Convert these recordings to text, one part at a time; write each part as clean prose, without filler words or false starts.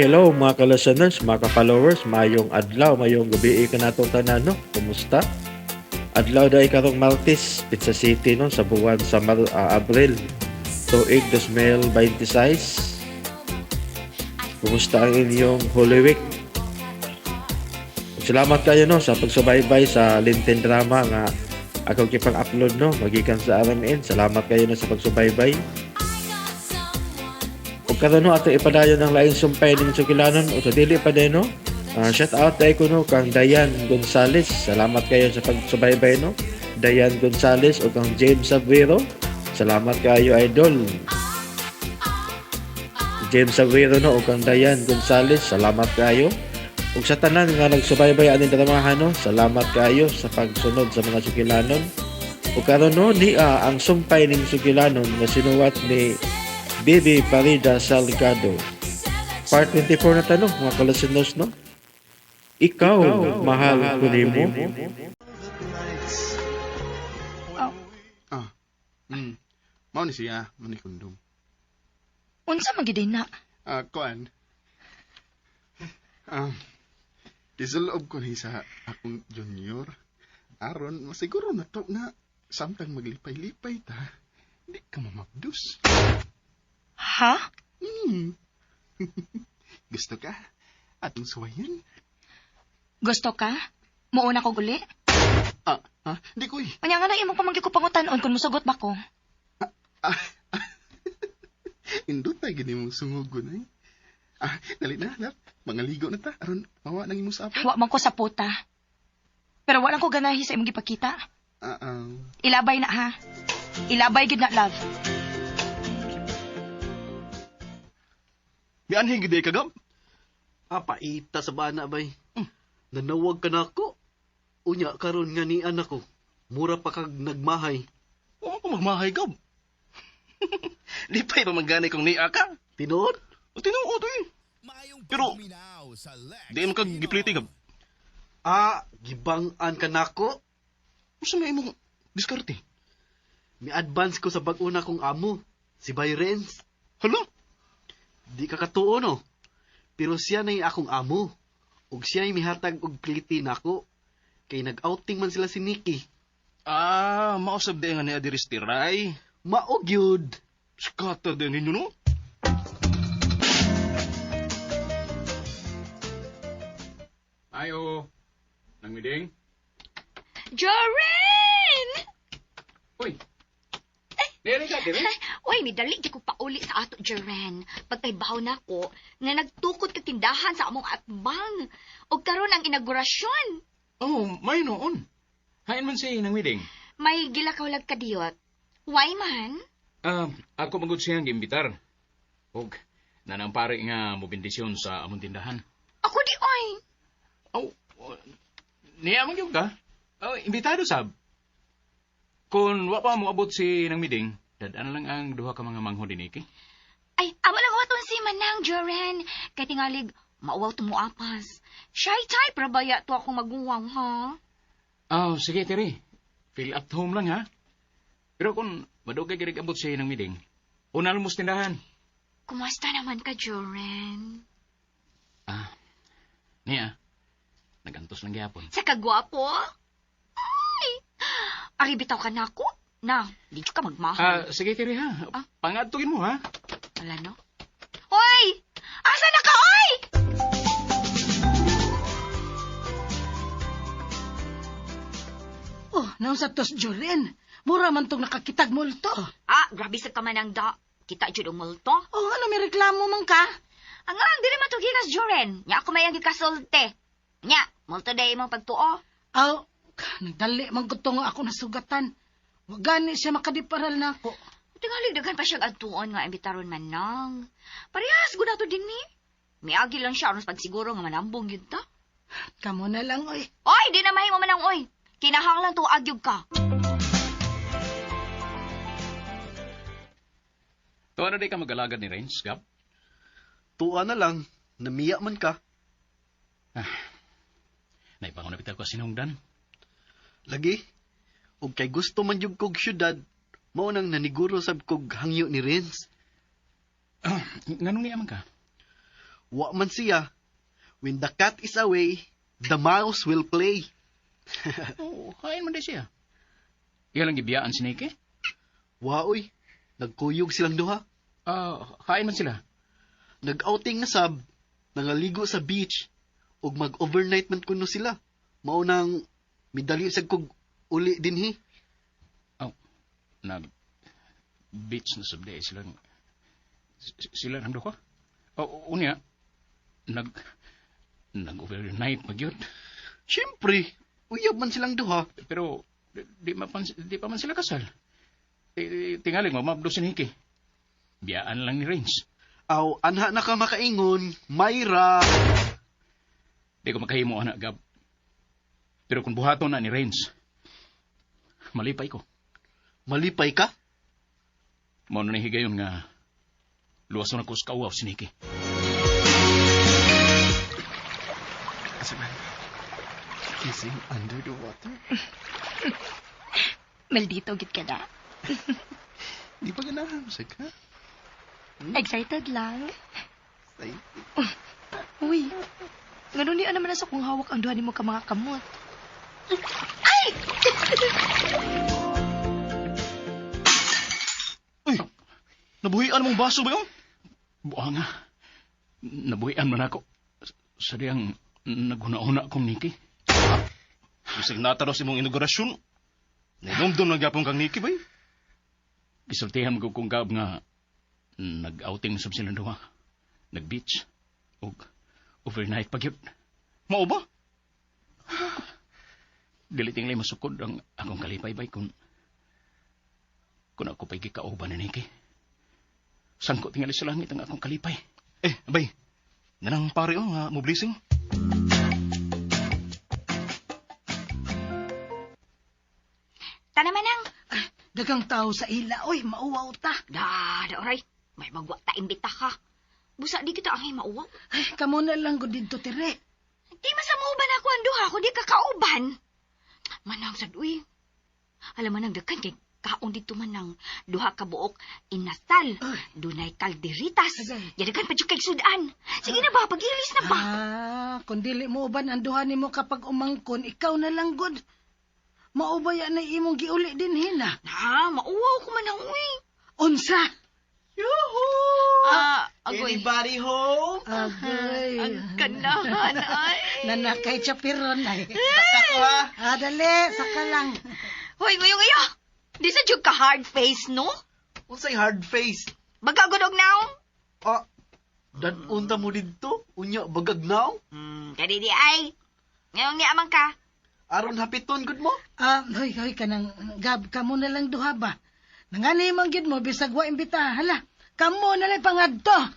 Hello mga ka-listeners, mga ka-followers, mayong adlaw, mayong gabi ka natong tanan, no? Kumusta? Adlaw dahil karong Martes, Pizza City, no? Sa buwan sa Abril, tuig 2026. Kumusta ang inyong Holy Week? Salamat kayo, no, sa pagsubaybay sa Lenten Drama nga ako gipang upload, no, magikan sa RMN. Salamat kayo, no, sa pagsubaybay. Ug karon, no, ato ipadayon ang laing sumpay ning sugilanon o sa dili pa din, no. Shout out dai ko, no, kang Dayan Gonzales. Salamat kayo sa pagsubaybay, no. Dayan Gonzales o kang James Aguero. Salamat kayo, idol. James Aguero, no, o kang Dayan Gonzales. Salamat kayo. Ug sa tanan nga nagsubaybay aning dramahan, no, salamat kayo sa pagsunod sa mga sugilanon. Ug karon, no, ni ang sumpay ning sugilanon nga sinuwat ni Bibi Parida Salgado. Part 24 na tanong, mga ka-listeners, no? Ikaw, mahal ko nimo. Oh. Ah. Mao ni siya, mao ni kondom. Unsa man gyud na? Ah, kuan. Isulob ko ni sa akong junior. Aron, masiguro na to nga samtang maglipay-lipay ta, di ka mamabdus. Ha? Gusto ka? Atong suwayan? Gusto ka? Muuna ko guli? Ah, ha? Di ko eh. Unya nga na imong pamanggi ko pangutan-on kung musugot ba ko. Ah, indot ay gini mong sungugon ay. Ah, dali na, love. Mga ligo na ta. Aron, mawa nang imong sapot. Wa man ko sa puta. Pero walang ko ganahi sa imong gipakita. Ah, ah. Ilabay na ha. Ilabay gid na, love. Mianhi gid ka, Gab? Ah, paita sa bana, bay. Nanawag ka na ako. Unya, karon nga ni anak ko. Mura pa kag nagmahay. Wa ko magmahay, Gab. Lipay pa man gani kung niya ka. Tinuod? O tinuod eh. Pero di man kag gipliti, Gab. Ah, gibang-an ka nako. Unsa may imong diskarte? Mi-advance ko sa bag-o na kong amo, si Bay Renz. Hala? Di ka katuo, no? Pero siya na akong amo. Ug siya ay mihatag og pliti nako. Kay nag-outing man sila si Nikki. Ah, mausab di nga niya diri sa tiray. Mao gyud. Scatter din ninyo, no? Ayo, nang miding. Joren! Uy. Dili ka, dili. Uy, midali di ko pauli sa ato, Joren. Pagkaibaw na ko, nga nagtukod ka tindahan sa among atbang. Og karon ang inaugurasyon. Oh, may noon. Hain man si nang miding. May gilakaw-lag kadiyot. Why man? Ah, ako magud siyang giimbitar. Og nanampari nga mo bendisyon sa among tindahan. Ako di oy. Oh, niya man gyud ka. Oh, imbitado sab. Kung wa pa mo abot si nang miding, dad-an lang ang duha ka mga manghod diniki. Ay, amo lang waton si Manang, Joren. Kay tingalig, mauwaw tumuapas. Shy type ra baya to akong maguwang, ha? Oh, sige, Terry. Feel at home lang, ha? Pero kung madugay girig abot si nang miding, una lang mo sa tindahan. Kumusta naman ka, Joren? Ah, niya. Nagantos lang gyapon. Sa kagwapo? Ay! Ari bitaw ka na ako. Na, di ka magmahal. Ah, sige, Terry, ha? Ah? Pangadtugin mo, ha? Wala, no? Hoy! Asa na ka, oy? Oh, naunsa tos Joren. Mura man tong nakakitag multo. Ah, grabe sa kamanang da. Kita jud ang multo. Oh, ano may reklamo man ka? Ang ang dili man gikas, Joren. Nya ako may ang gikasulte. Nya, multo day imong pagtuo. Aw, nagdali man gud to nga ako nasugatan. Wa gani siya makadiparal na ako. Tingali daghan pa siyang adtuon nga imbitaron man nang. Parehas gud ato din ni. Miagi lang siya aron sa pagsiguro nga manambong gyud ta. Kamo na lang, oy. Oy, di na mahimo manang oy. Kinahanglan tuag gyud ka. Tuwa na di ka mag-alagad ni Renz, Gab? Tuwa na lang, namiya man ka. Ah, naipangon na bitaw ka sinungdan. Lagi. Og kay gusto man jud kog syudad, mao nang naniguro sab kog hangyo ni Renz. Ah, nganong niya man ka? Wa man siya. When the cat is away, the mouse will play. Oh, kain man di siya. Iya lang gibiyaan si Nikki. Wa oy, nagkuyog silang duha. Ah, kain man sila. Nag-outing na sab, nangaligo sa beach, ug mag-overnight man kuno sila. Mao nang midali sad kog uli dinhi. Oh, nag beach na sabday silang sila nang duha. Oh, unya nag nag overnight magyud. Siyempre, uyab man silang duha. Pero di pa man sila kasal. Tingali mo mabdo si Nikki. Biyaan lang ni Rains. Aw, anha na ka makaingon, Myra. Di ko makahimo ana Gab. Pero kung buhaton na ni Rains, malipay ko. Malipay ka? Mao na ni higayon nga luwason ako sa kauwaw si Nikki. Asa man? Kissing under the water? Maldito gid ka na. Di ba ganahan siya ka? Excited lang. Say, Uy, ngano ni naman na sa kung hawak ang duha nimo ka mga kamot. Ay! Uy, nabuhian mong baso ba yun? Buha nga. Nabuhian man ako. Sa diyang naghuna-huna akong Nikki. Bisag nataros imong inaugurasyon. Nainumdum lang gyapon kang Nikki, bay. Gisultihan ko kong Gab nga nag-outing sab sila duha. Nag-beach. Og overnight pa gyud. Mao ba? Dili tingali masukod ang akong kalipay bay kung ako pa'y gikauban ni Nikki. Sangko tingali sa langit ang akong kalipay. Eh, bay. Nanang pare oh nga mo blessing. Tana manang. Dagang tao sa ila, oy, mauwaw ta. Da, da oray. May magwa ta imbita ka. Busa di kita angay mauwaw. Ay, kamo na lang gud didto tire. Di masamuban ako ang duha kung di ka kauban. Manang sad uy. Alam man ang daghan kay kaon dito man ng duha ka buok inasal. Ay. Dunay kalderitas. Agay. Yadagan pa jud kay sudan. Sige na ba, pagilis na ba? Ah, kung dili mo uban ang duha nimo kapag umangkon, ikaw na lang gud. Maubaya na imong giuli din hina. Na, mauwaw ko man ang uy. Unsa? Ah, agoy. Anybody home? Agay. Ang ganahan ay. Nanakay chapiron ay. Ako ha. Ah, dali, saka lang. Hoy, ngayon ngayon. Di sa jud ka hard face, no? Unsay hard face? Bagagudog now. Ah, dan-unta mo didto? Unya, bagag now? Kadi di ay. Ngayong ni amang ka. Aron hapiton gud mo? Ah, hoy, hoy, kanang Gab, kamo na lang duha ba? Nangani man gyud mo bisag wa imbita. Hala, kamo na lang pangadto.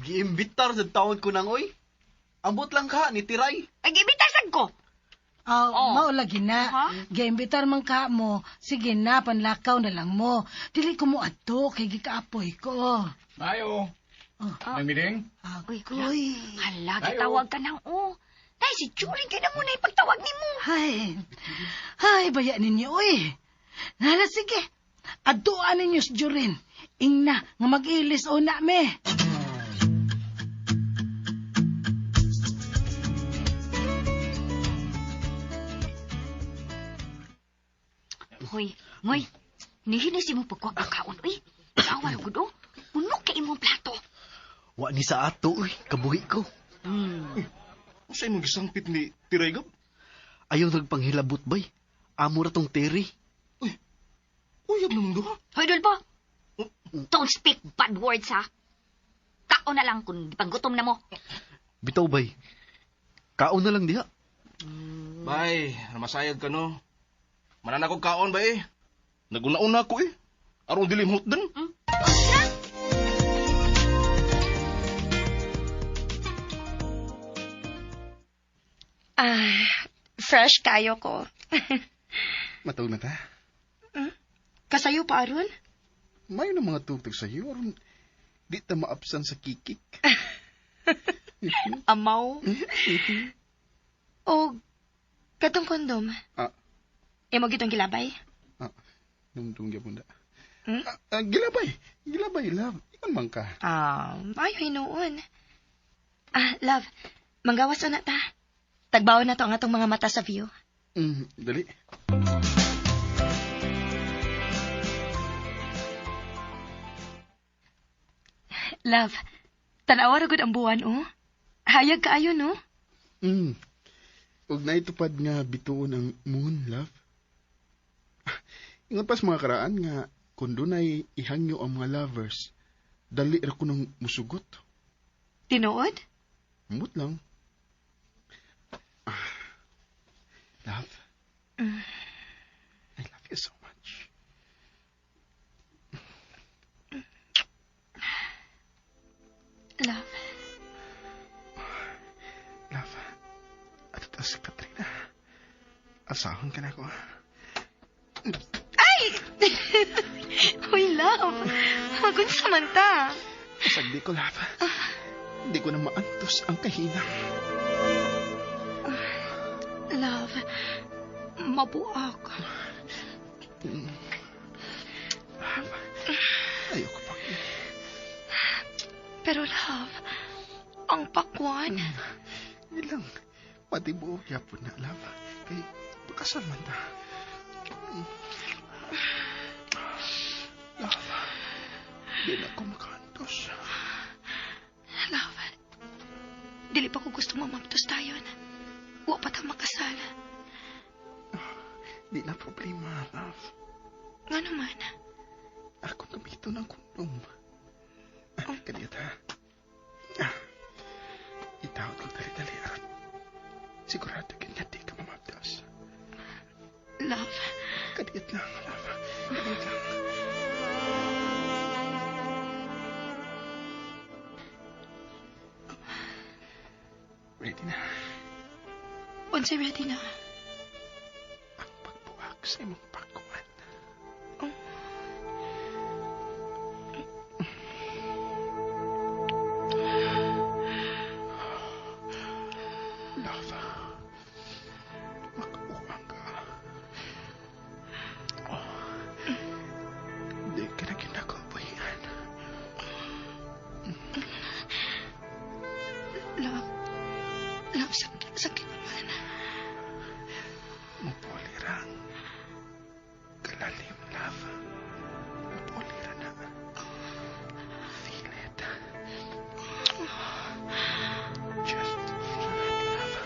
Giimbitar sa taon ko nang oy. Ambot lang ka ni Tiray. Ay, gibitasag ko. Ah, Oh. mao lagi na. Ha? Giimbitar man ka mo. Sige na, panlakaw na lang mo. Dili ko mo adto kay gikaapoy ko. Mayo. Oh. Nang miding? Uy, Agoy. Hala, Ayo. gitawag ka nang oh. Tay, si Julie kay na muna ipagtawag ni mo. Ay, ay, baya ninyo, uy. Nala, sige. Adtuan ninyo si Jorin. Ingna, nga mag-ilis o na, me. Hoy, ngoy. Nihinis mo pagkuwag ang kaon, uy. Awa ra gud oh. Puno kay imong plato. Wa ni sa ato oy, kabuhi ko. Unsay imong gisangpit ni Tiray Gab? Ayaw nagpanghilabot bay. Amo ra tong Terry. Uyab namang duha. Hoy, Dulpo. Don't speak bad words, ha. Kaon na lang kung panggutom na mo. Bitaw bay. Kaon na lang diha. Bay, masayag ka no. Manana ko kaon bay. Naguna-una ko eh. Aron dili mahutdan. Ah, fresh kayo ko. Matawag na ta. Kasayo pa aron? Mayo na mga tugtog sa iyo. Aron, di ta maabsan sa kikik. Amaw. O katong kondom. Ah. Imo gitong gilabay? Ah, dumdum gyapon da. Hmm? Ah, ah, gilabay. Gilabay, love. Ikan man ka. Ah, ayo hinuon. Ah, love. Manggawas na ta. Tagbaon na to ang atong mga mata sa view. Dali. Love, tanawa ra gud ang buwan, oh. Hayag kaayo, no? Ug naitupad nga bituon ang moon, love. Ingon pas mga karaan nga kung dunay ihangyo ang mga lovers, dali ra ko nang musugot. Tinuod? Mut lang. Love. I love you so much. Love. Love. At ito si Katrina. Asahon ka na ako. Ay! Uy, love. Magunsa man ta. Sagdi ko, love. Hindi ko na maantos ang kahinang. Love, mabuak. Love, ayoko pa. Pero love, ang pakwan. Hindi lang. Patibuok yapon na, love. Kay pakasal man ta. Love, di na ako makaantos. Love, dili pa ko gusto mamaptos tayo. Wa pa ta makasal. Di na problema, love. Nga naman. Ako gamiton ng kondom. Kadiyot ha. Itawad ko dali-dali aron. Sigurado yun nga di ka mamabdos. Love. Kadiyot lang, love. Kadiyot lang. Ready na. Unsay ready na? Ang pagbuwag sa imong pagkuhan. Oh. Love, makabuwang ka. Oh, di ka na ginagawayan. Love. Love, sakit, sakit naman. Mapolirang. Kalalim, love. Mapolira na. Feel it. Just feel it, love.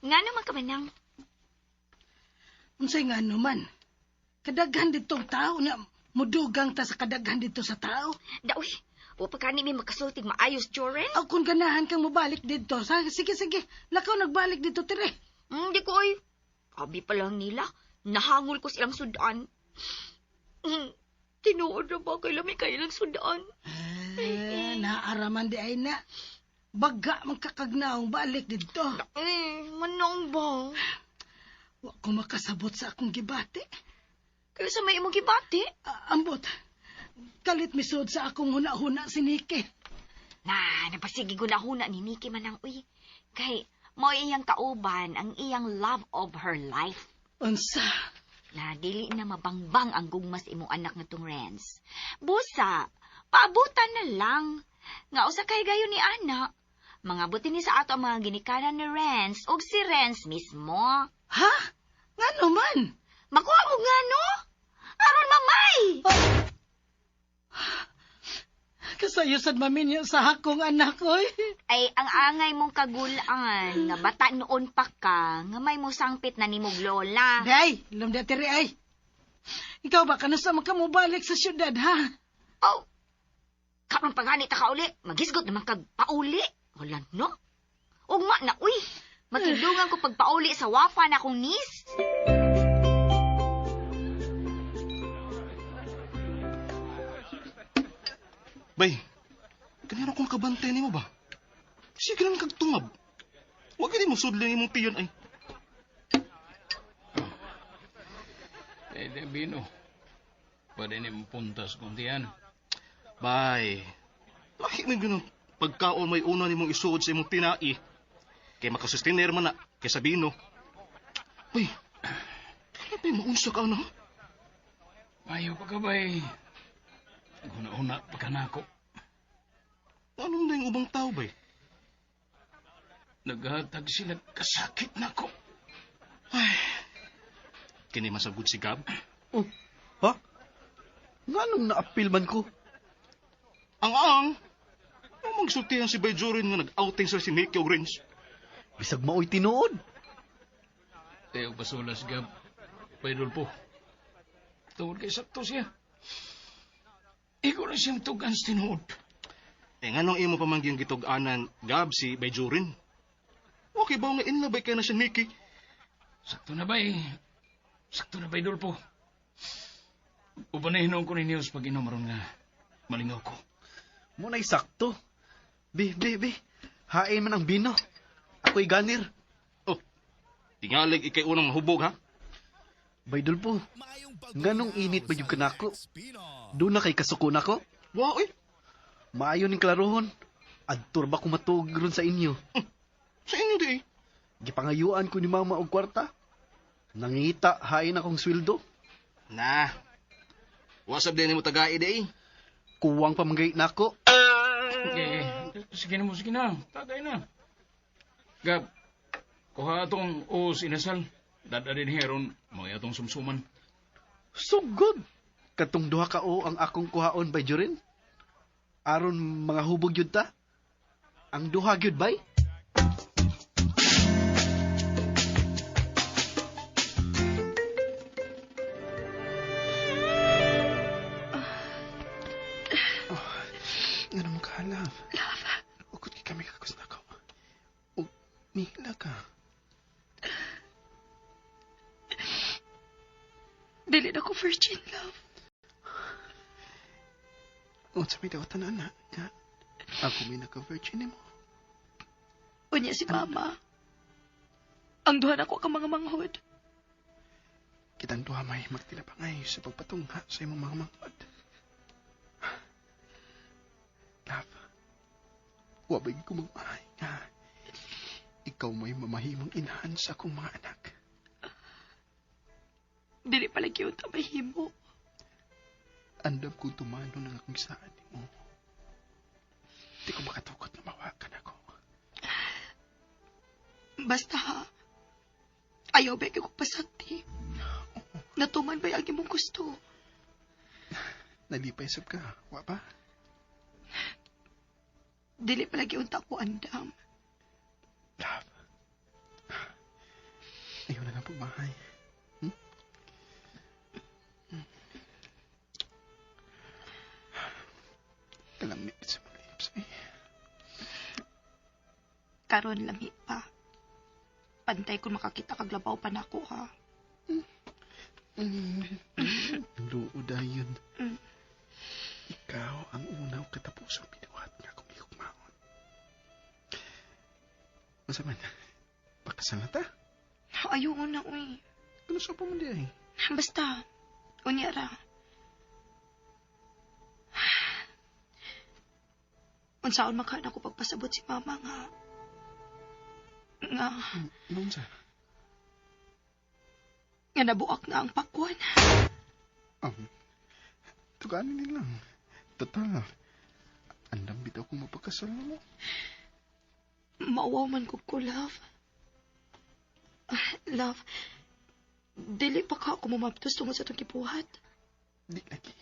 Nga naman ka manang. Unsay nga naman? Kadaghan ditong tao na mudugang ta sa kadaghan dito sa tao. Daoy, wa pa kani may makasultig maayos, Joren. Aw, kung ganahan kang mobalik dito, sa, sige, sige, lakaw nagbalik dito, tire. Hindi ko ay. Abi pa lang nila, nahangol ko silang sudan. Tinuod na ba kay lami kay ilang sudan? Eh, naaraman di ay na. Baga man kakagnaong balik dito. Manong ba? Wa ko makasabot sa akong gibati. Kaya sa may imong gibati? Ambot, kalit misod sa akong huna-huna si Nikki. Na, napasigi guna-huna ni Nikki manang uy. Kay, mao iyang kauban ang iyang love of her life. Unsa? Na dili na mabangbang ang gugmas imong anak nga tong Renz. Busa, paabutan na lang. Nga usa kay gayon ni ana. Mga buti ni sa ato ang mga ginikanan ni Renz ug si Renz mismo. Ha? Nga naman? Makuha mo nga no? Aron mamay! Oh. Kasayo sad maminyo sa hakong anak, oy. Ay, ang angay mong kagulaan, nga bata noon pa ka, nga may musangpit na nimog lola. Day, lumda tiri ay. Ikaw ba, kanusa man ka mobalik sa syudad, ha? Oh, karon pa gani ta ka uli, magisgot naman kag pauli. Wala, no? Ugma na, uy. Magkindungan ko pagpauli sa wafa na akong niece. Bay, kanina kong kabantay nimo ba? Sige naman kag tungab. Huwag ka mo sudlan imong tiyon ay. Eh, Bino. Pwede ni mo puntas kung tiyan. Bay, lahi man ganun. Pagkaon may una nimong isuod sa imong tinai. Kay makasustiner man na, kay sa bino. Bay, Ay, maunsa ka na. Ayaw pa ka bay. Guna-una pa ka na ako. Anong na yung ubang tao bay? Naghatag sila kasakit na ko. Kini masagod si Gab. Oh, ha? Nganong naapil man ko? Ang-ang! Ang magsultihan si Bay Jorin nga nag-outing sa si Nicky og Rins. Bisag maoy tinuod. Tayo pasulas, Gab. Paidol po. Tungod kay sakto siya. Ikaw na siyang tugan sa tinuod. Eh, nganong imo pa man gyud gitug-anan, Gab, si Bay Jorin? Okay ba nga inlabay kay na si Nicky? Sakto na ba eh. Sakto na ba, Idolpo? Uban na hinuon ko ninyo sa pag-inom aron nga malingaw ko. Mo na'y sakto. Bi, bi, bi. Hain man ang bino. Ako'y ganir. Oh, tingalig ikay unang mahubog, ha? Baydol po. Nganong init ba yung kanako? Doon na kay kasuko nako. Wa, eh. Maayo ning klarohon. Adtur ba kumatug ron sa inyo? Sa inyo di, eh. Gipangayuan ko ni mama og kwarta. Nangita hain akong sweldo. Na. Wasab din mo tagai di, eh. Kuwang pamanggay nako. Okay, sige na mo, sige na. Tagay na. Gab, kuha atong os inasal. Dada din heron, mo atong sumsuman. Sugod. Katong duha ka o ang akong kuhaon bay Jorin. Aron mga hubog yun ta. Ang duha gyud bay. Nga mo ka, love. Love. Ukot kay kami kakus na ko. O, nihila ka. Dili na ko virgin, love. Unsa may dawatan na, nga. Ako may naka-virgin mo. Unya si mama. Ang duha nako ka mga manghod. Kitang duha may magtinabangay sa pagpatungha sa imong mga manghod. Love, wabay ko magmahay nga. Ikaw may mamahimong inahan sa akong mga anak. Dili pala gyud ta mahimo. Andam kong tumano ng akong saan mo. Di ko makatukot na mawakan ako. Basta ha. Ayaw ba ko pasakti. Natuman ba ang imong gusto? Nalipay sab ka, wa ba? Dili pala gyud ta ko andam. Love. Ayaw na lang pagmahay. Kalamit sa mga lips eh. Karon lami pa. Pantay kung makakita kag labaw pa nako ha. Luod dayon. Mm. Ikaw ang una o katapusang binuhat nga akong higugmaon. Unsa man? Pakasal na ta? Ayaw na uy. Ano sa pa mo di ay? Basta, unya ra. Unsaon man ka na ko pagpasabot si mama nga. Nga, Unsa? nga nabuak na ang pakwan. Tuganin nilang. Total. Andam bitaw kung mapakasal mo. Mauwaw man ko ko, love. Ah, love, dili pa ka ako mamabtos tungod sa itong gibuhat. Di lagi.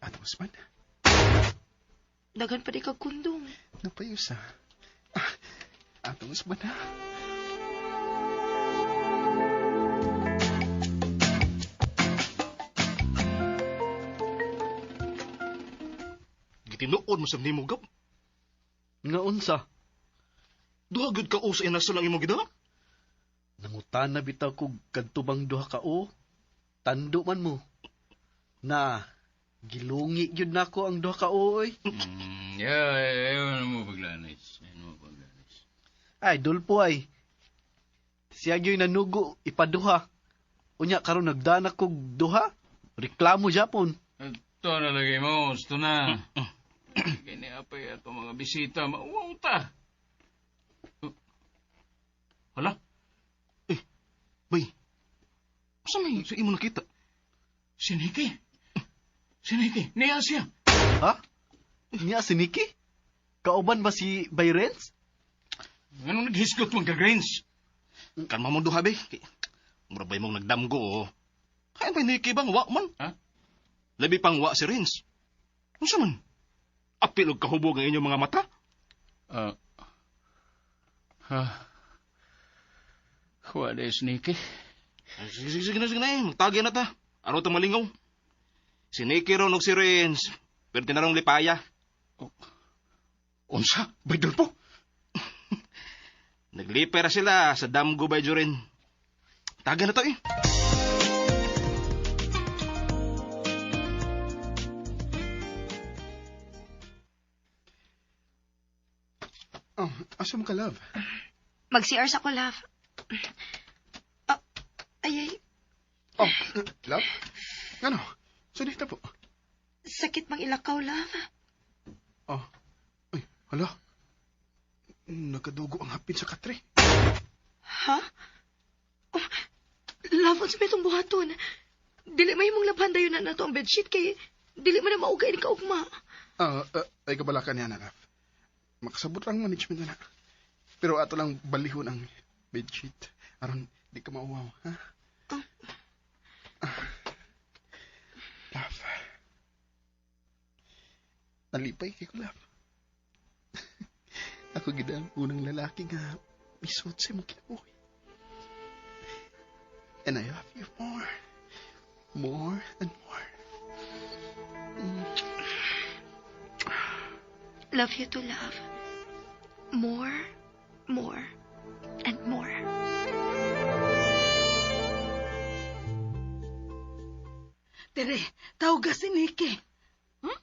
Ato man, Daghan pa di kag kundong. napayusa. Ah, atong usban ha. Gitinuod mo sa nimo, Gab. Nga unsa? Duha gyud ka o sa inasal ang imo gida. Nangutana bitaw kog kadto bang duha ka o? Tando man mo. Na, gilungi gyud nako ang duha ka o oy. Yeah, ayaw na mo paglanis. Ayaw na mo paglanis. Ay, dulpo ay. Siya gyud nanugo ipaduha. Unya karon nagdana kog duha. Reklamo Japon. Ito na lagi mo, ito na. Kini apay ato mga bisita, mauwaw ta. Hala? Bay, Sa may sa imo nakita? Si Nikki. Si Nikki. Niya siya. Ha? Niya si Nikki? Kauban ba si Bayrens? Anong naghisgot mong ka-Grains? Kalma mo duha be. Kay, mura ba imong nagdamgo oh. Kaya ba Nikki bang wa man? Ha? Labi pang wa si Renz. Unsa man? Apil og kahubog ang inyong mga mata? Ah. Ha. What is Nikki? Ay, sige, sige, sige na, sige na eh. Magtagyan na ta. Araw ta malingaw. Si Nikki ron og si Renz. Pero tinarong lipaya. Unsa? Baydol po. Naglipay ra sila sa damgo by Joren. Tagan na to eh. Oh, asa mo ka, love? Mag-CR sa ko, love. Ah, ay, ay, Oh, love? Ano? Sa dito po. sakit mang ilakaw, love. Oh. Ay, hala. Nagkadugo ang hapin sa katre. Ha? Oh, love, unsa may itong buhaton? Dili may imong labhan dayon na nato ang bedsheet kay dili man na maugay ni kaugma. Ah, ay kabalakan niya na, love. Makasabot ang management na. Pero ato lang balihon ang bedsheet. Aron di ka mauwaw, ha? Oh. Ah. Love. Nalipay kay ko, love. Ako gid ang unang lalaki nga misuot sa imong kinabuhi. And I love you more. More and more. Love you to love. More, more, and more. Tere, tawag si Nikki. Hmm?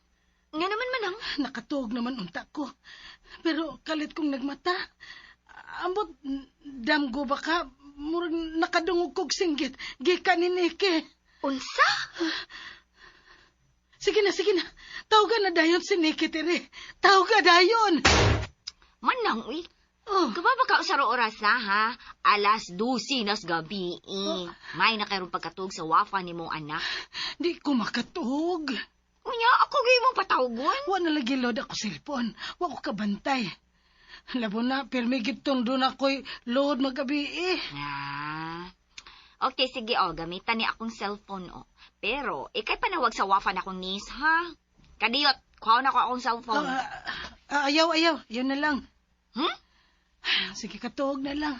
Nga naman manang. Nakatuog naman unta ko. Pero kalit kong nagmata. Ambot, damgo ba ka? Murag nakadungog kog singgit. Gikan ni Nikki. Unsa? Sige na, sige na. Tawagan na dayon si Nikki, Tere. Tawagan dayon. Manang, uy. Oh, Kababa ka sa oras na, ha? Alas 12 nas gabi. Eh. May na kayong pagkatug sa wafa ni mong anak. di ko makatuog. Unya, ako gay mong patawgon. Wa na lagi load ako cellphone. Wa ko kabantay. Labo na, pirmi gitong doon ako'y load magabi eh. Ah. Okay, sige, oh, gamitan ni akong cellphone, oh. Pero, ikay panawag sa wafa na akong niece, ha? Kadiyot, kuha na ko akong cellphone. Ah, ah, ayaw, ayaw. Yun na lang. Hmm? Sige, katuog na lang.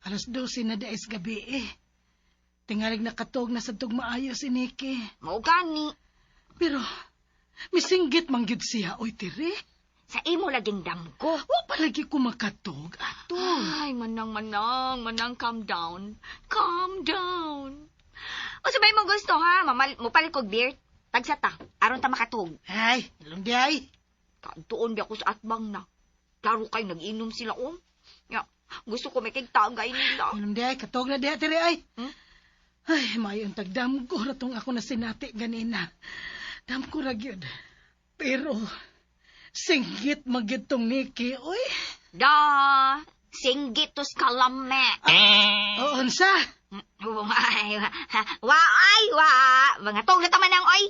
Alas 12 na dais gabi eh. Tingalig na katuog na sa maayo si Nikki. Mao gani. Pero, misinggit man gyud siya, oy tiri. Sa imo laging damgo. Wa palagi ko makatuog ato. Ay, manang, manang, manang, calm down. Calm down. O sabay mo gusto, ha? Mamal, mupalit kog beer. Tagsa ta, aron ta makatug. Ay, ilong di ay. Kaantuon ba ako sa atbang na. Klaro kay nag-inom sila, oh. Ya, gusto ko may kigtagay nila. Ilong di ay, katuog na diha tiri ay. Hmm? Ay, mayon tagdam ko ratong ako na sinati ganina. Dam ko ra gyud. Pero, singgit magyud tong Nikki, oy. Da, singgit tos kalame. Oo, unsa? Ay, wa, wa, ay, wa. Mga tog na taman ang, oy.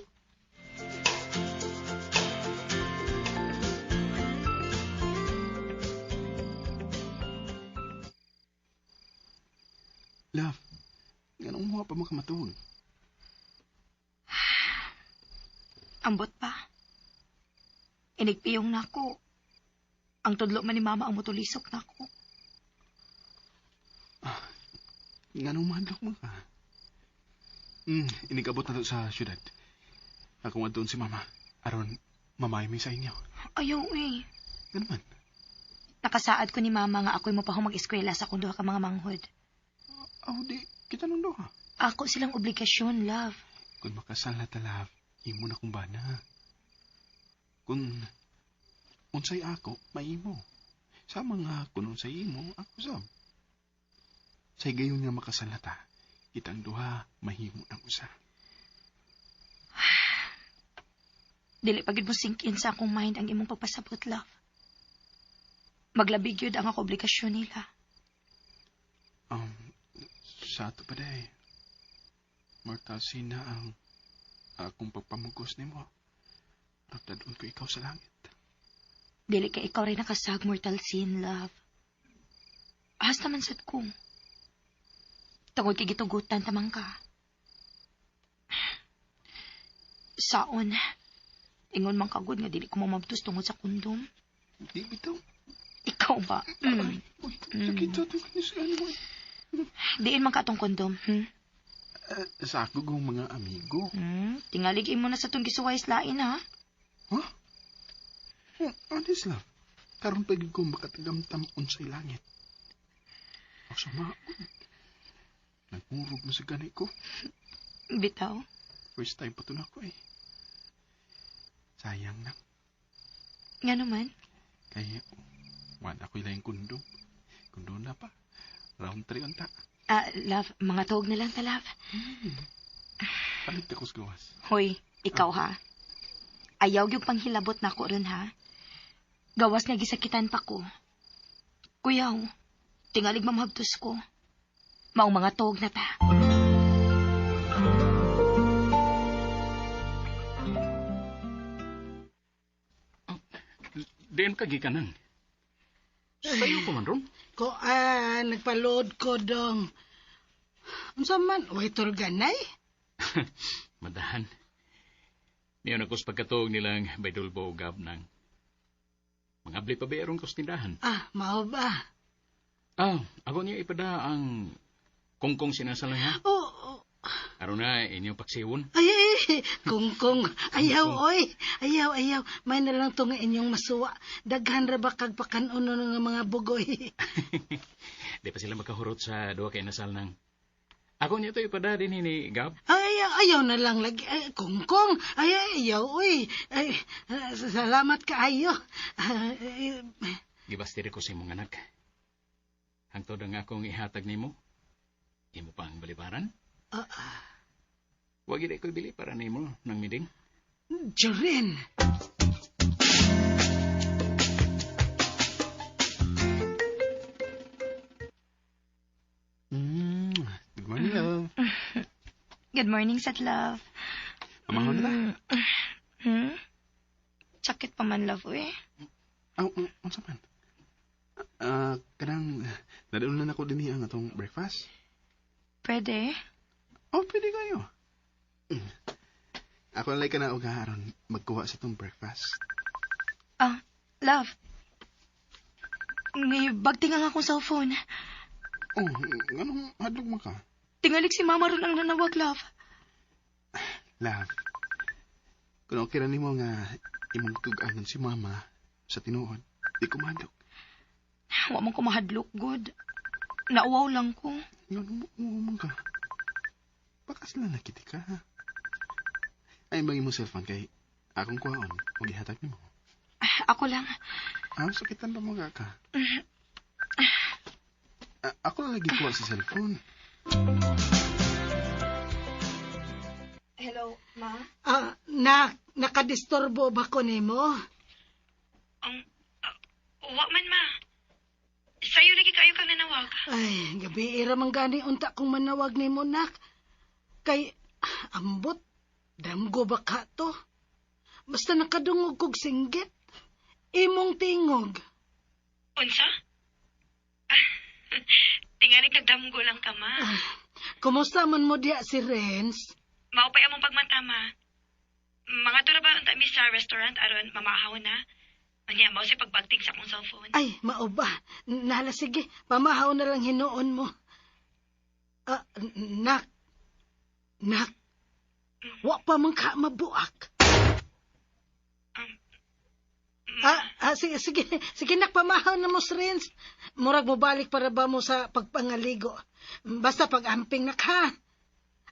Love, nganong mo pa makamatulog? Ambot pa. Inigpiyong nako. Ang tudlo man ni mama ang mutulisok nako. Nganong mahadlok mo ka? Inigabot na to sa syudad. Ako nga doon si mama. Aron, mamay mi sa inyo. Ayaw eh. Ano man? Nakasaad ko ni mama nga ako'y mapahong mag-eskwela sa akong duha ka mga manghod. Aw, di, kita nung duha. Ako silang obligasyon, love. Kung makasal na ta, love, imo na kong bana. Kung unsay ako, maimo. Sa mga kung unsay imo, ako sab. Sa higayon nga makasal na ta, kitang duha, mahimo ng usa. Dili pa gyud mo sink in sa akong mind ang imong pagpasabot, love. Maglabi gyud ang ako obligasyon nila. Sa ato pa day. Mortal sin na ang akong pagpamugos nimo. Ragdadon ko ikaw sa langit. Dili ka ikaw rin nakasag mortal sin, love. Hasta man sad ko. Tungod kay gitugutan tamang ka. Saon. Ingon man kagod nga dili ko mamabtos tungod sa kondom. Di bitaw. Ikaw ba? Mm. Uy, sakit sa itong kanisyan mo. Diin man ka atong kondom, hmm? Sa ako kong mga amigo. Hmm? Tingalig imo na sa tong gisuway lain, ha? Huh? Oh, honest love. Karon pa gyud ko makatagamtam unsay langit. Ang sama. Nagmurog na sa gani ko. Bitaw. First time pa to na ako eh. Sayang na. Nga naman. Kaya, wala ko ilang kundom. Kundom na pa. Round 3 unta. Ah, love, mga tuog na lang ta, love. Palit ako sa gawas. Hoy, ikaw ha. Ayaw yung panghilabot na ako ron ha. Gawas nga gisakitan pa ko. Kuyaw, tingalig mamhabtos ko. Maong mga tuog na ta. Diin ka gikanan. Sayo pa man ron. Ko, nagpaload ko dong. Unsa man, way turganay? Madahan. Niyon ako sa pagkatuog nilang baydulbo o gab ng mga abli pa ba aron ko sa tindahan. Ah, mao ba? Ah, ako niya ipada ang kungkong sinasalay ha. Oh, oh. Aron na inyong paksiwon. Ay, ay, kungkong, ayaw, oy. Ayaw, ayaw. May na lang to nga inyong masuwa. Daghan ra ba kag pakanuno nga mga bugoy. Di pa sila makahurot sa duha kay nasal nang. Ako niya to ipada din ni Gab. Ay, ayaw, ayaw na lang lagi. Ay, kungkong, ay, ayaw, oy. Ay, salamat kaayo. Ay, Gibastiri ko sa imong anak. Hangtod ang akong ihatag nimo. Imo pa ang balibaran. ah, Wag gid ko ibili para nimo nang miding. Jorin. Good morning, love. Good morning, sad love. Amahon na ta. Hmm? Sakit pa man, love, eh. Aw, unsa man? Kanang nadaunan ako dinhi ang atong breakfast. Pwede. Oh, pwede kayo. Ako na ka na og aron magkuha sa itong breakfast. Ah, love. May bagting ang akong cellphone. Oh, anong hadlok mo ka? Tingalig si mama ron ang nanawag, love. Love, kung okay ra nimo nga imong tug-anon si mama sa tinuod, di ko mahadlok. Wa man ko mahadlok, good. Nauwaw lang ko. Ngano mo man ka? Baka sila nakiti ka, ha? Ay, bang imong cellphone kay akong kuhaon, ug ihatag nimo. Ah, ako lang. Ah, sakitan ba mo ka? Ah, ako lang lagi kuha sa cellphone. Hello, ma? Ah, nak, nakadisturbo ba ko nimo? Wa man, ma. Sayo lagi kayo kang nanawag. Ay, gabi era man gani unta kong manawag nimo nak. Kay ambot damgo ba ka to? Basta nakadungog kog singgit. Imong tingog. Unsa? Tingalig nagdamgo lang ka, ma. Kumusta man mo diya si Renz? Maupay among pagmata, ma. Mga tura ba unta mi sa restaurant aron mamahaw na? Anya, mao si pagbagtig sa akong cellphone. Ay, mao ba? Nala sige, pamahaw na lang hinuon mo. Ah, nak. Nak. Wa pa man ka mabuak. Sige, sige, sige nak, pamahaw na mo si Renz. Murag mo balik para ba mo sa pagpangaligo. Basta pag-amping nak ha.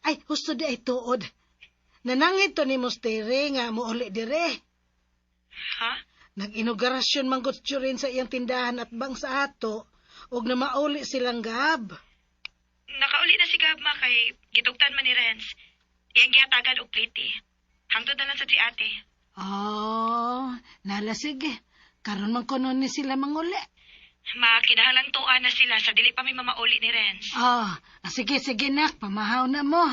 Ay, husto di ay tuod. Nanangit to ni Mustere nga muuli dire. Ha? Nag-inauguration man gud rin sa iyang tindahan at bang sa ato, og na mauli silang Gab. Nakauli na si Gab, ma, kay gitugtan man ni Renz. Iyang gihatagan og plate. Hangtod na lang sa si ate. Oh, nala sige. Karon man kuno ni sila manguli. Ma, kinahanglan tuwa na sila sa dili pa may mamauli ni Renz. Oh, sige, sige nak, pamahaw na mo.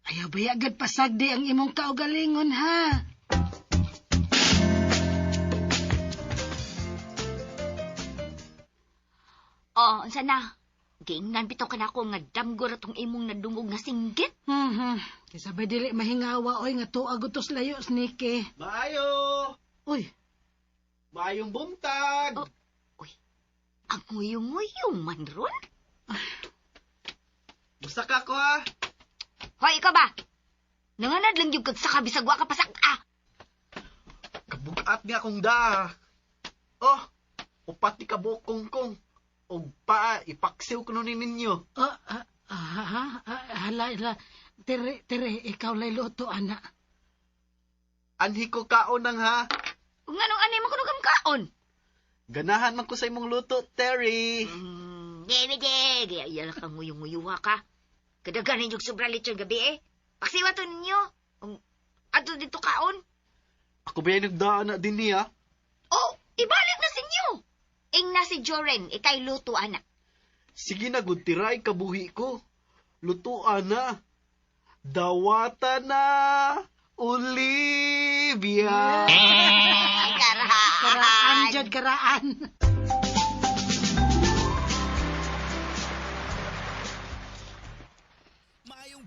Ayaw ba agad pasagdi ang imong kaugalingon, ha? Oh, unsa na? Giingnan bitaw ka na ako nga damgo ra tong imong nadungog nga singgit. Kaysa ba dili mahingawa, oy, nga tuag utos layo, Sneaky. Maayo! Uy, Maayong buntag! Oh. Uy, ang nguyong-nguyong man ron. Basta ka ko ha! Hoy, ikaw ba? Nanganad lang yung kag saka bisag wa ka pasak ah. Kabugat nga akong daa. Oh, upat ni kabuok kongkong. Og paa, ipaksiw ko nun ninyo. oh, ah, ah, ah, ah, hala, hala. Tere, tere, ikaw lay luto, ana. Anhi ko kaon nang ha. Ug nganong anay mo kuno kam kaon? Ganahan man ko sa imong luto, Terry. Gebe de, gaya iya ka nguyong-nguyuha ka. Kadagan ninyo sobra lechon gabi eh. Paksiwa to ninyo. Ato dito kaon. Ako ba yung nagdaan na din niya? Oh, ibalik na sa inyo. Ing na si Joren, ikay luto ana. Sige na, good tiray, kabuhi ko. Lutuan na. Dawata na, Olivia. Eh, Karaan, karaan. jud, karaan.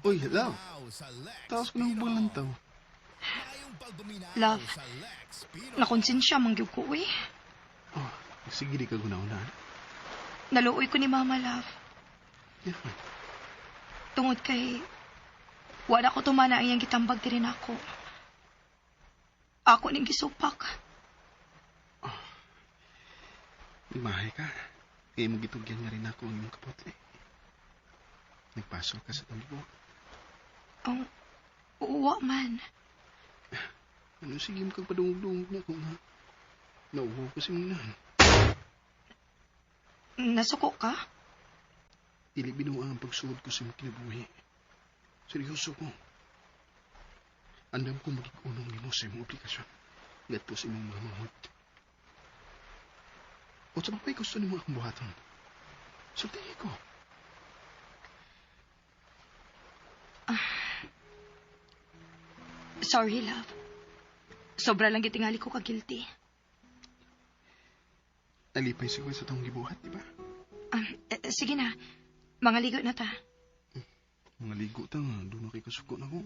Uy, love. Taos ko ng hubang lantaw. Love, nakonsensya man gyud ko, uy. Oh, sige di ka guna-una. Naluoy ko ni Mama, love. Yeah. Tungod kay wala ko tumana ang iyang gitambag diri nako. Ako ning gisupak. Imahe ka. Kaya mo gitugyan nga rin ako ang imong kapotle. Nagpasol ka sa tunggo. Ang uwa man. Ano sige mo kag padungog-dungog na ako nga. Nauho ko si mong nan. Nasuko ka? Dili binuang ang pagsuod ko sa imong kinabuhi. Seryoso ko. Andam ko magig-unong nimo sa imong obligasyon. Ngadto sa imong mga manghod. O sa pa'y gusto nimo akong buhaton. Sultihi ko. Sorry, love. Sobra lang gitingali ko ka-guilty. Nalipay siguro sa tong gibuhat, di ba? Sige na. Mga ligo na ta. Mga ligo ta nga, doon na kay kasuko na ko.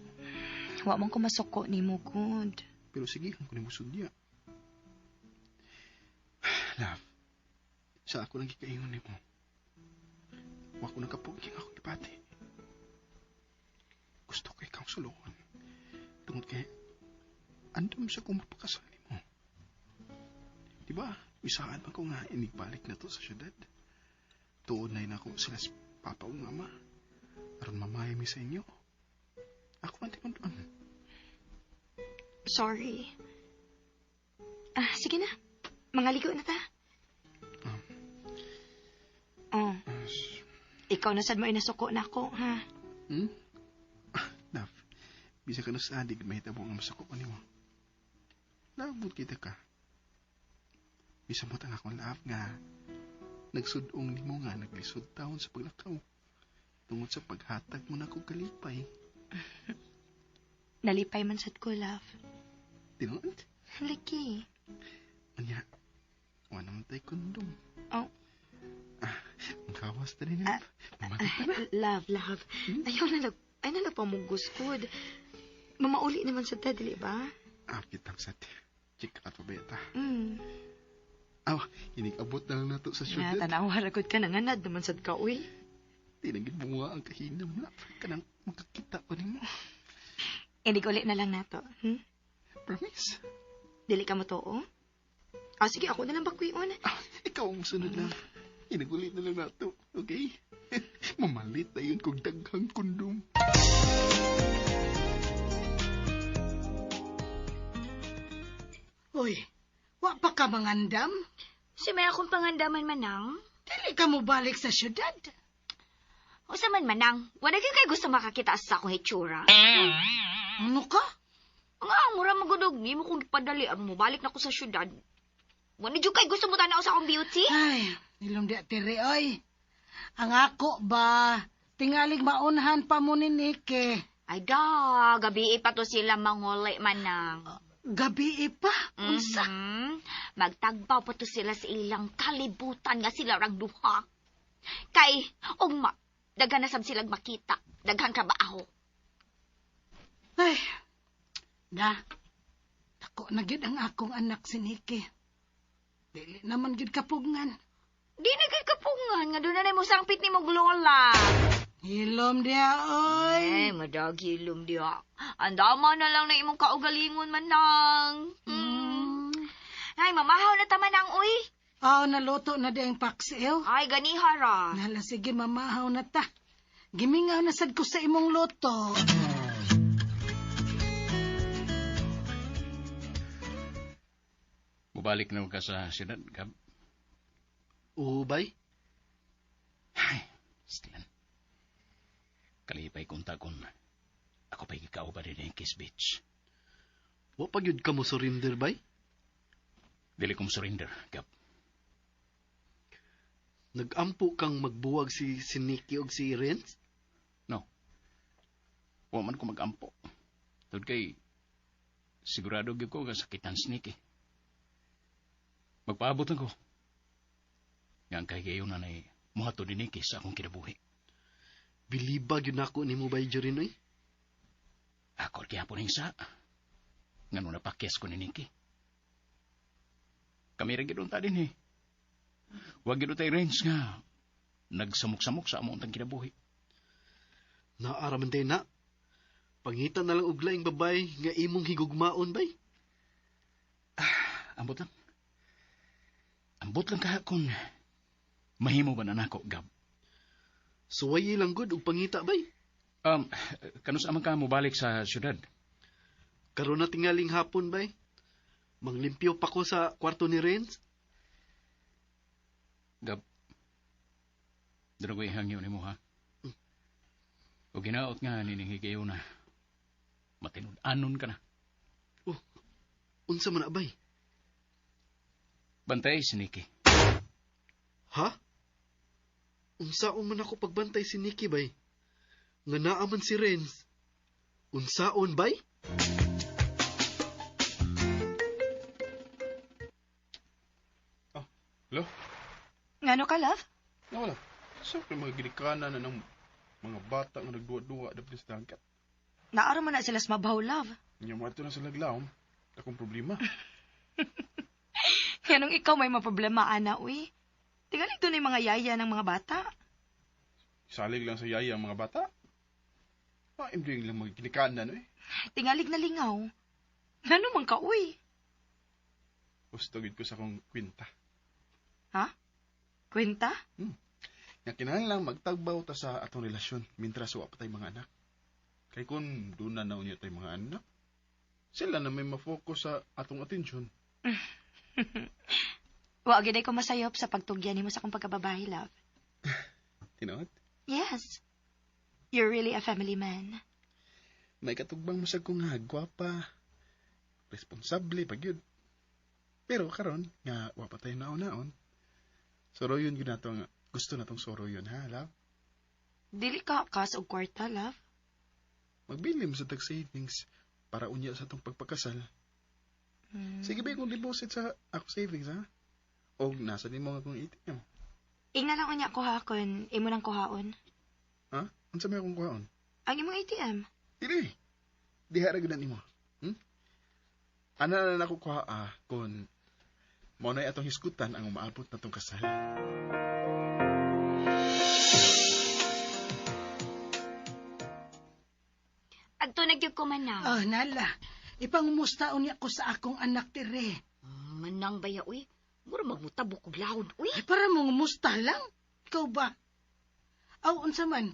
Wa man ko masuko ni mo, good. Pero sige, kung kunin mo sudya. Love, sa ako nang gikaingon nimo. Wa ko nagkapuging ako gibati. Gusto ko ikaw suluhon. Tungod kay andam sa kong mapakasali mo. Di ba? Isaan man ko nga inigbalik na to sa syudad. Tuod na ako sila si Papa o Mama. Aron mamaya mi sa inyo. Ako man tinunduan. Sorry. Ah, sige na. Mga ligo na ta. Oh, ikaw na sad mo inasuko na ako, ha? Hmm? Love, bisa ka na sa adig, may tabo ang masako pa nimo. Labot kita ka. Bisa mo tang akong love nga. Nagsudong nimo nga naglisod taon sa paglakaw. Tungod sa paghatag mo na kog kalipay. Nalipay man sad ko, love. Tinuod? Liki. Anya, wa naman tayo kondom. Oh. Ah, ang kawas ta rin, love. Mamatay pa na. Love, love. Ayaw na lang, ay na lang pamugusod. Mamauli naman sa ta, dili ba? Ah, kitang sa Check out pa ba yata? Mm. Aw, inig-abot na lang nato sa Na, syudad. tanawa ra gud ka nanganad naman sad ka, uy. Tinagid mo nga ang kahinam na. Kanang makakita ko nimo. Inig uli na lang nato. Promise? Dili ka mo tuo? Ah, sige, ako na lang bakwion. Ah, ikaw ang sunod lang. Inagulit na lang nato, okay? Mamalit na yun kung daghang kondom. Uy, wa pa ka mangandam? Si may akong pangandaman manang. Dili ka mo balik sa syudad. Usa man manang, wala gyud kay gusto makakita sa akong hitsura. Ano ka? Nga, mura magudog, di mo kong ipadali aron mobalik na ko sa syudad. Wala jud kay gusto mo tanaw sa akong beauty? Ay, nilom di tiri, oy. Ang ako ba, tingalig maunhan pa mo ni Nike. Ay da, gabi pa to sila manguli manang. Gabi pa, unsa? Mhm. Magtagbaw pa to sila sa ilang kalibutan nga sila rang duha. Kay, ugma, daghan na sab silang makita. Daghan trabaho. Ay, da, dako na gyud ang akong anak si Nikki. Dili naman gyud kapugngan. Di na kay kapungan nga doon na mo sangpit ni mong lola. Hilom diha, oy. Ay, madag hilom diha. Andama na lang na imong kaugalingon manang. Mm. Ay, mamahaw na ta manang, uy. Aw, naluto na di ang paksiw. Ay, ganiha ra. Nala, sige, mamahaw na ta. Gimingaw na sad ko sa imong luto. Mubalik na ka sa siyudad, Gab. Oo, bay. Ay, Stilan. Kalipay kong takon. Ako pa'y gikauba din ang Kiss Beach. Wa pa gyud ka mo surrender, bay. Dili kong surrender, Gab. Nagampo kang magbuwag si Nikki og si Renz? No. Wa man ko magampo. Tud kay sigurado gyud ko nga sakitan si Nikki. Magpaabot lang ko. Nga ang kahigayon na nay muhatod ni Nikki sa akong kinabuhi. Biliba gyud nako nimo bay Jorin oy. Ako gihapon ning sa. Ngano napakyas ko ni Nikki. Kami ra gyud unta din eh. Wa gyud tay range nga nagsamok-samok sa among untang kinabuhi. Naara man day na. Pangita na lang og laing babay nga imong higugmaon bay. Ambot lang. Ambot lang kaha kung mahimo ba na nako, Gab. Suwayi lang gud og pangita bay. Kanus man ka mobalik sa syudad? Karon na tingaling hapon bay. Manglimpyo pa ko sa kwarto ni Renz. Gab, doon ko ihangyo nimo ha. O ginaot nga nining higayon na matinud-anon ka na. Oh, unsa man na bay? Bantay si Nikki. Ha? Unsaon man ako pagbantay si Nikki bay? Nga naa man si Renz. Unsaon bay? Oh, hello? Ngano ka, love? Nawala. Sa so, mga ginikanan na ng mga bata nga nagduwa-duwa dapat sa dagat. Naara man na sila sa mabaw, love. Nya mo ato na sa laglaom. Akong problema. Yanong ikaw may maproblema, ana, uy. Tingali doon yung mga yaya ng mga bata. Salig lang sa yaya ang mga bata. Ah, imding lang mga ginikanan, eh. Tingalig na lingaw. Ngano man ka, uy? Gusto gid ko sa akong kwinta. Ha? Kwenta? Nga kinahanglan magtagbaw ta sa atong relasyon mintras wa pa tay mga anak. Kay kun doon na naunya tay mga anak, sila na may ma-focus sa atong atensyon. Wa gyud ko masayop sa pagtugyan nimo sa akong pagkababae, love. Tinuod? Yes. You're really a family man. May katugbang mo sa kong nga gwapa, responsable pag yun. Pero karon nga wa pa tayo naon-naon. Soro yun gyud nato nga gusto na tong soro yun ha, love. Dili ka kas og kwarta, love. Magbili mo sa tag savings para unya sa tong pagpakasal. Sige ba kung deposit sa ako savings ha? Og nasa nimo nga akong ATM. Ingna lang unya ko ha kun imo nang kuhaon. Ha? Unsa may akong kuhaon? Ang imong ATM. Dili. Diha ra gyud na nimo. Ana na nako kuha ah, kun mao na atong hisgutan ang umaabot na tong kasal. Adto na gyud ko manang. Oh, nala. Ipangumusta unya ko sa akong anak dire. Manang baya uy. Mura magmutabok og loud uy. Ay, para mangumusta lang. Ikaw ba? Aw, unsa man?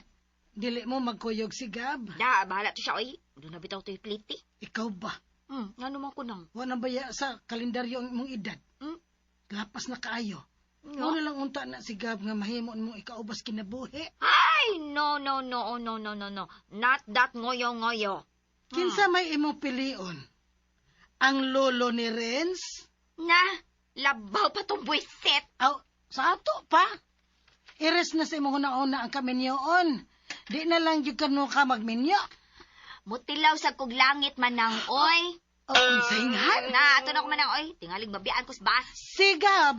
Dili mo magkuyog si Gab. Da, bahala to siya uy. Doon na bitaw to'y plate. Ikaw ba? Ngano man ko nang. Wa na baya sa kalendaryo ang imong edad? Lapas na kaayo. No. Muna lang unta na si Gab nga mahimo mo ikaubas kinabuhi. Ay, no, no, no, oh, no, no, no, no. Not that ngoyo-ngoyo. Kinsa may imong pilion? Ang lolo ni Renz? Na, labaw pa tong buwisit. Aw, sa ato pa. Ires na sa imong una-una ang kaminyoon. Di na lang jud kanu ka magminyo. Mutilaw sa kog langit manang, oy. Oh, unsay nga? Na, ato na ko manang, oy. Tingalig mabiyaan ko sa bus. Sigab.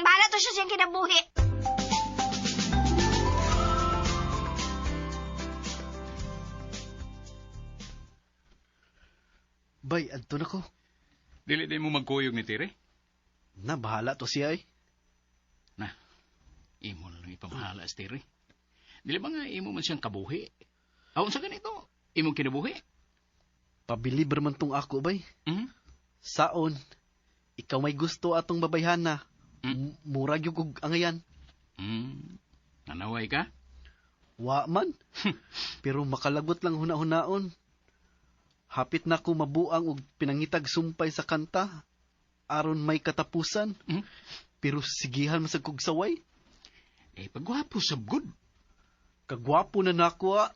Bahala to siya siyang kinabuhi. Bay, adto na ko. Dili din mo magkuyog ni Tire. Na, bahala to siya eh. Na, imo na lang ipamahala si Tire. Dili ba nga imo man siyang kabuhi? Aon sa ganito, imong kinabuhi. Pabilib man tong ako, bay. Hmm? Saon, ikaw may gusto atong babayhana. Mm. Murag yung kog angayan. Nanaway ka? Wa man. Pero makalagot lang huna-hunaon. Hapit na ko mabuang og pinangitag sumpay sa kanta. Aron may katapusan. Mm. Pero sigihan man sa kog saway. Eh, pagwapo sa good. Kagwapo na nako ah.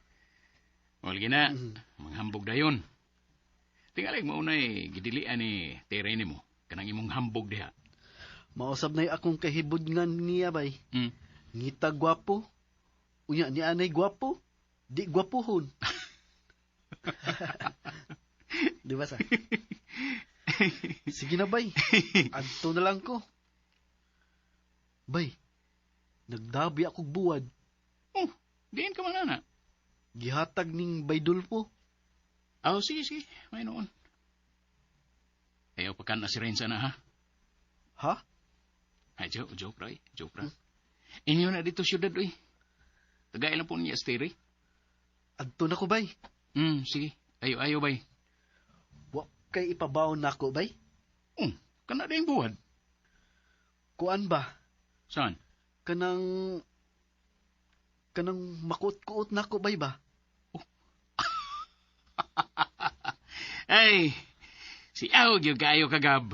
Wala na, Mm. manghambog dayon. Tingalig mo unay gidilian ni Tere nimo kanang imong hambog diha. Mausab na'y akong kahibudngan niya bay. Mm. Ngita gwapo. Unya ni anay gwapo. Di gwapuhon. Di ba sa? Sige na bay. Adto na lang ko. Bay, nagdabi akong buwad. Oh, diin ka man ana. Gihatag ning baydulpo. Oh, sige, sige. May noon. Ayaw pa kan na si Renza na, ha? Ha? Ay, joke, joke, ra, eh. Joke, ra. Inyo na dito siyudad, uy. Tagay lang po niya, Steri. Adto na ko bay. Sige. Ayo, ayo, bay. Wa kay ipabaon nako bay. Oh, kana na yung buwad. Kuan ba? Saan? Kanang makuot-kuot nako bay ba? Ay, si Aog yung kaayo kagab.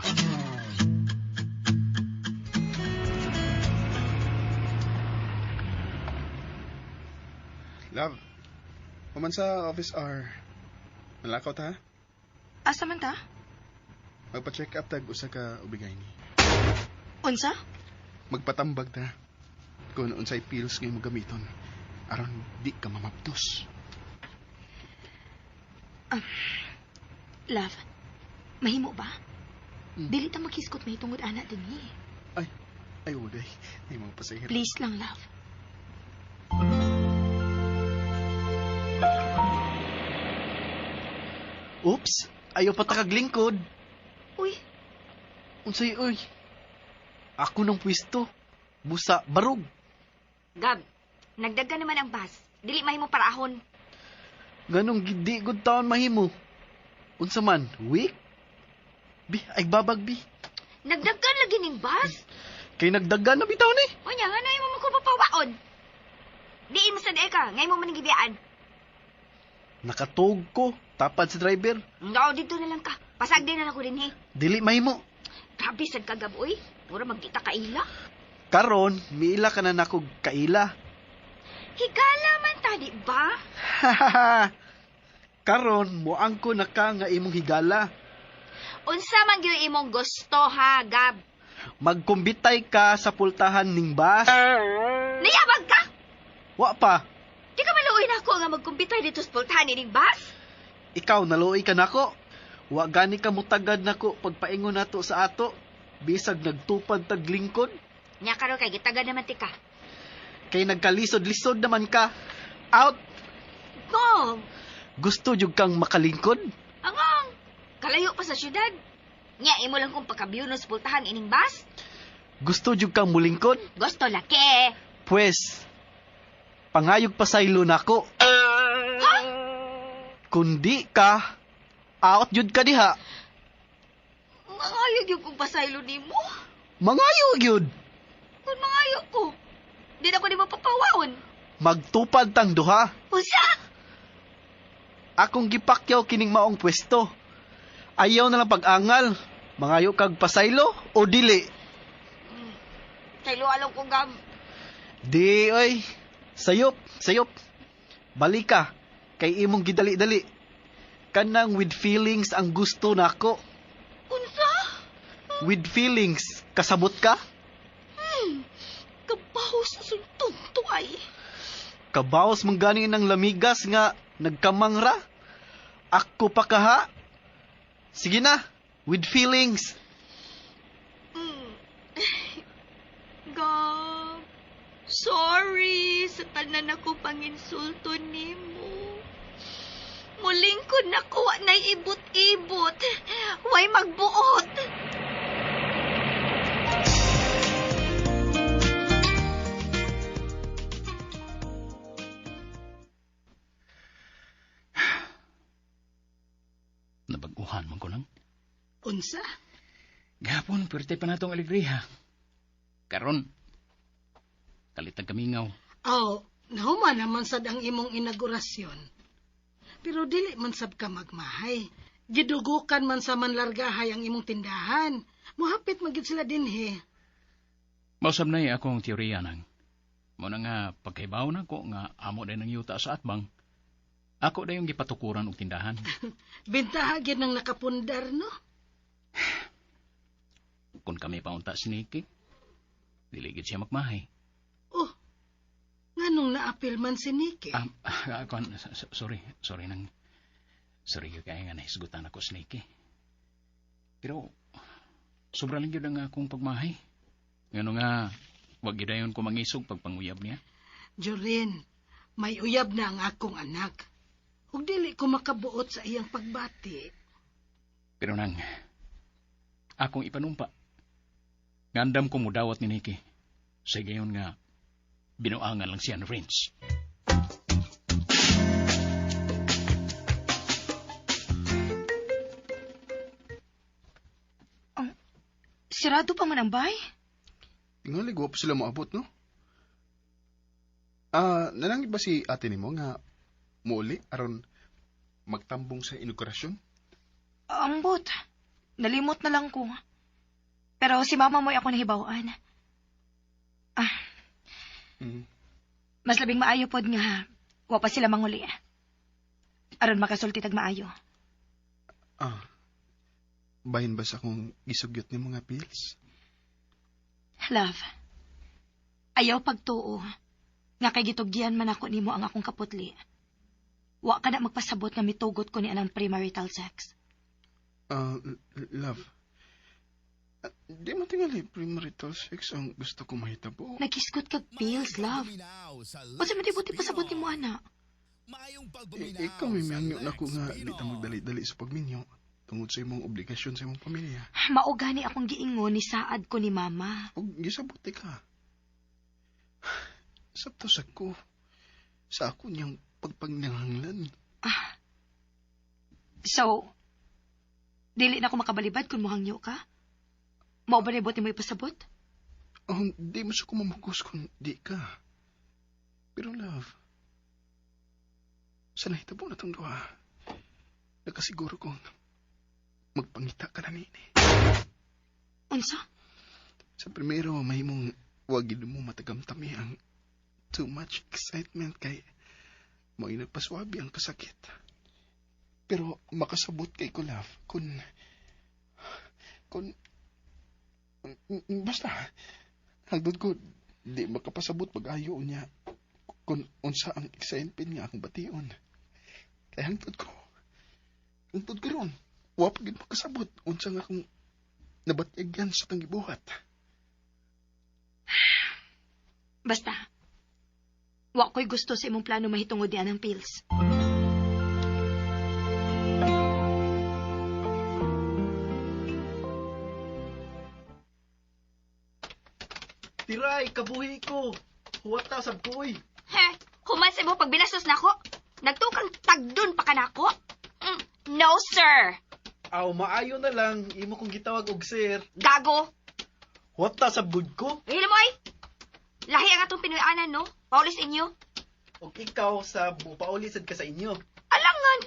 Love, human sa office hour. Malakaw ta, ha? Asa man ta? Magpa-check up tag usa ka ubigay ni. Unsa? Magpatambag ta. Kung unsay pills ngay mo gamiton aron di ka mamaptos. Love, mahimo ba? Mm. Dili ta makhiskot mahitungod ana dinhi. Ay, uday. Ay, mga pasahero. Please lang, love. Oops, ayaw pa ta kaglingkod. Uy, Unsay oy? Ako ng pwesto. Busa barog. Gab, nagdaga naman ang bus. Dili mahimo paraahon. Ganong di good taon mahimo. Unsa man, week? Bi, ay babag bi. Nagdagan lagi ning bus. Kay nagdagan na bitaw ni. Unya, nga na imo ko papawaon. Diin mo sa di ka, ngay mo man gibiyaan. Nakatug ko, tapad sa driver. No, dito na lang ka. Pasag din na lang ko din, he. Dili mahimo. Grabe sad ka, Gab, uy. Mura magdita ka ila. Karon, miila ka na nakog kaila. Higala man ta, di ba? Karon, muang ko na ka nga imong higala. Unsa man gyud imong gusto ha, Gab? Magkumbitay ka sa pultahan ning bus. Niyabag ka? Wa pa. Di ka maluoy na ako nga magkumbitay dito sa pultahan ining bus? Ikaw naluoy ka nako. Wa gani ka mutagad nako pagpaingon nato sa ato. Bisag nagtupad tag lingkod. Nya karon kay gitagad naman ti ka. Kay nagkalisod-lisod naman ka. Out! Gab, Gusto jud kang makalingkod? angang, kalayo pa sa syudad. Nya imo lang kong pagkabyuno sa pultahan ining bus? Gusto jud kang mulingkod? Gusto laki. Pwes, pangayog pasaylo nako. Ha? Kundi ka, out jud ka diha. Mangayog yung kong pasaylo nimo. Mangayog yun. Kung mangayog ko, di na ko nimo papawaon. Magtupad tang duha. Unsa? Akong gipakyaw kining maong pwesto. Ayaw na lang pag-angal. Mangayo kag pasaylo o dili. Saylo along ko, Gab. Di oy. Sayop, sayop. Balika kay imong gidali-dali. Kanang with feelings ang gusto nako. Unsa? With feelings, kasabot ka? Kabaho sa suntunto ay. Kabaos man gani ng lamigas nga nagkamang ra. Ako pa kaha? Sige na, with feelings. Gab, sorry sa tanan ako panginsulto nimo. Mulingkod na ko, nay ibot-ibot. Way magbuot. Nabaguhan man ko lang. Unsa? Gapon, pwerte pa natong alegriha. Karon, kalitag kamingaw. Aw, nahuman naman sad ang imong inaugurasyon. Pero dili man sab ka magmahay. Gidugukan man sa manlargahay ang imong tindahan. Muhapit magid sila dinhi. Mausab na akong teorya nang. Muna nga, pagkaibaw na ko nga amo din ang yuta sa atbang, ako na yung gipatukuran og tindahan. Bintaha gyud nang nakapundar, no? Kung kami paunta si Nikki, dili gid siya magmahay. Oh, nganong naapil man si Nikki? Kon, sorry, sorry nang, sorry gyud kaya nga nahisgutan ako si Nikki. Pero, sobra lang gyud ang akong pagmahay. Ngano nga, wag gyud dayon ko mangisog pagpanguyab niya. Jorin, may uyab na ang akong anak. Ug dili ko makabuot sa iyang pagbati. Pero nang, akong ipanumpa. Ngandam ko mudawat ni Nikki. Sa gayon nga, binuangan lang siya ni Prince. Sirado pa man ang bay? Tingali, guwapo sila moabot, no? Ah, nanangit ba si ate nimo nga muuli aron magtambong sa inaugurasyon? Ambot. Nalimot na lang ko. Pero si mama mo'y ako nahibawan. Ah, mas labing maayo pod nga wa pa sila manguli. Aron makasulti tag maayo. Ah, bahin ba sa akong gisugyot ni mga pills? Love, ayaw pagtuo. Nga kay gitugyan man ako nimo ang akong kaputli. Wa ka na magpasabot nga mitugot ko ni anang premarital sex. Ah, love. Di mo tingali premarital sex ang gusto ko mahitabo. Naghisgot kag pills, love. Unsa man di buti pasabot nimo ana? Ikaw may mangyo na ko nga di ta magdali-dali sa pagminyo tungod sa imong obligasyon sa imong pamilya. Mao gani akong giingon ni saad ko ni mama. Og gisabot ka. Sabto sa ko. Sa ako niyang pagpagnanganglan. Ah. So, dili na ako makabalibad kung muhangyo ka? Mao ba ni buti mo ipasabot? Oh, di mo siya kumamukos kung di ka. Pero love, sa nahitabo na itong duha, nakasiguro kong magpangita ka na nini. Unsa? Sa primero, may mong wag mo matagamtami ang too much excitement kay mo'y nagpaswabi ang kasakit. Pero makasabot kay ko, love, kung basta, hagdod ko, di makapasabot pag-ayo niya kung unsa ang excitement nga akong bation. Kaya hangtod ko ron, wa pa gid makasabot unsa nga akong nabatyagyan sa tong gibuhat. Basta, wa ko'y gusto sa imong plano mahitungod ni anang pills. Tiray, kabuhi ko. Huwata sab ko, uy. He, human sa imo pagbinasos nako. Nagtukang tagdon pa ka nako. No, sir. Aw, maayo na lang. Imo kong gitawag og sir. Gago. Huwata sab gud ko. Hilo mo ay. Lahi ang atong Pinoy-anan, no? Paulis inyo. Og ikaw sa mupauli sad ka sa inyo. Alangan.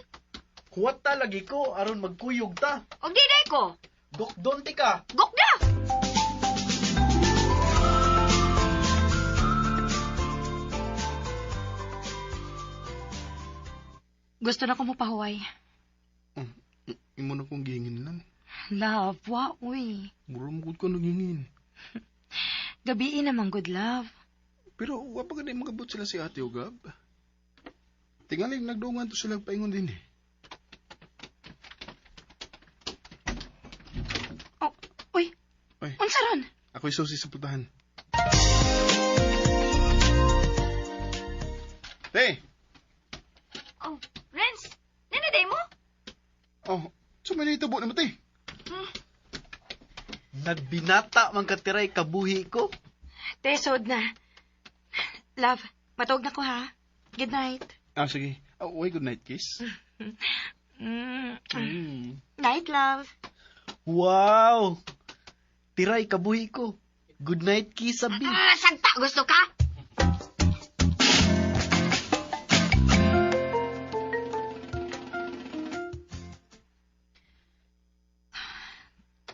Huwata lagi ko aron magkuyog ta. Og di day ko. Gokdon ti ka. Gokda. Gusto na ko mo pahuway. Imo na kong gihingin lang. Love, wa, uy. Mura mo ko nagingin. Gabiin naman, good love. Pero wa pa gani magabot sila si Ate Ugab. Tingali nagdungan to sila paingon din eh. Ay. Unsa ron? Ako'y susi sa putahan. Te! Oh, Renz, nanaday mo? Oh, so may nahitabo na mo, te. Nagbinata man katiray kabuhi ko. Te, sod na. Love, matawag na ko ha. Good night. Ah, sige. Oh, uy, good night, kiss. Mm. Night, love. Wow! Tiray kabuhi ko. Good night, kiss, abi. Ah, sagta, gusto ka?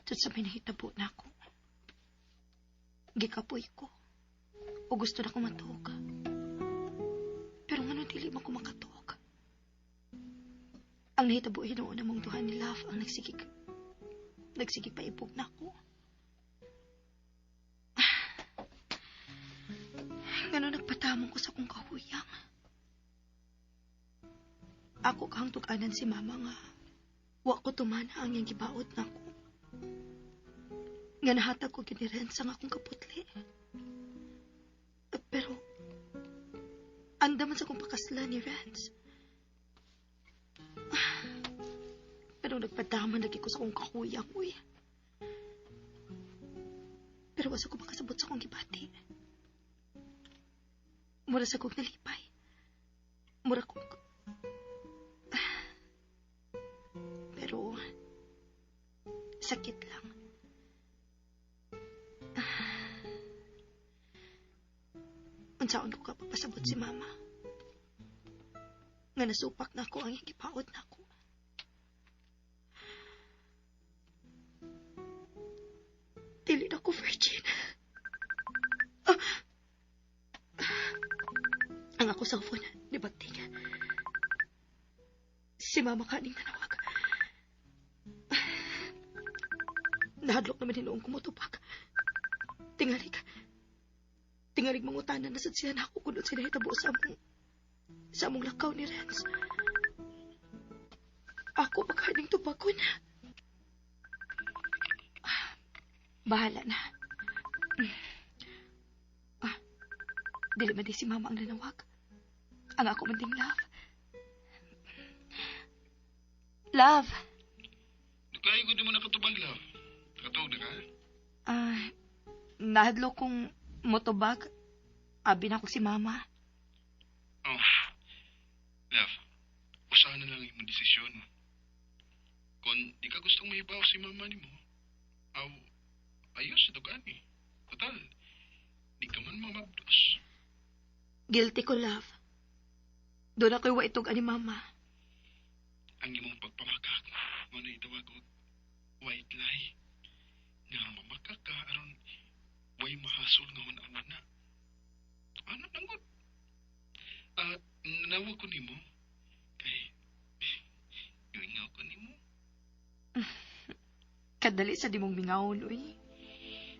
Tut sa pinahitabo na ako. Gikapoy ko. O gusto na ko matuog. Pero ngano dili man ko makatuog. Ang nahitabo hinuon namong duha ni Love ang nagsigig. Nagsigig paibog na ako. Ngano nagpatamong ko sa akong kahuyang. Ako kahang tuganan si mama nga. Wa ko tumana ang iyang gibaot na ako. Nga nahatag ko gid ni Renz ang akong kaputli. Pero, andaman sa akong pakasla ni Renz. Pero nagpadaman lagi ko sa akong kahuyang, uy. Pero wasa ko makasabot sa akong gibati. Mura sa kong nalipay. Mura kong... Pero, sakit lang. Unsaon ko kapapasabot si mama. Nga nasupak na ako ang gipaot na ako. Dili na ko virgin. Ah. Ang ako cellphone, di bagting. Si mama kaning nanawag. Nahadlok naman hinuong kumutubak. Tingalig. Tingalig mangutanan na sad sila na ako kung sila hitabo sa among lakaw ni Renz. Ako pagkaning tubagon. Bahala na. Ah, dili man di si mama ang nanawag. Ang ako man ding love. Love. Kaya ko di mo nakatubag, love. Nakatawag na ka? Ah, nahadlo kong motobag. Abi na ko si mama. Oh, love, usahan na lang imong desisyon. Kung di ka gustong mahibaw si mama nimo, aw, ayos sa dugan eh. Total, di ka man mamabdos. Guilty ko, love. Doon ako'y waitog ani mama. Ang imong pagpamakak, mo na itawag og white lie. Nga mamakak ka aron way mahasol nga una-una. Ano nangod? Ah, nawag ko nimo kay yuingaw ko nimo. Kadali sa di mong mingawon, uy.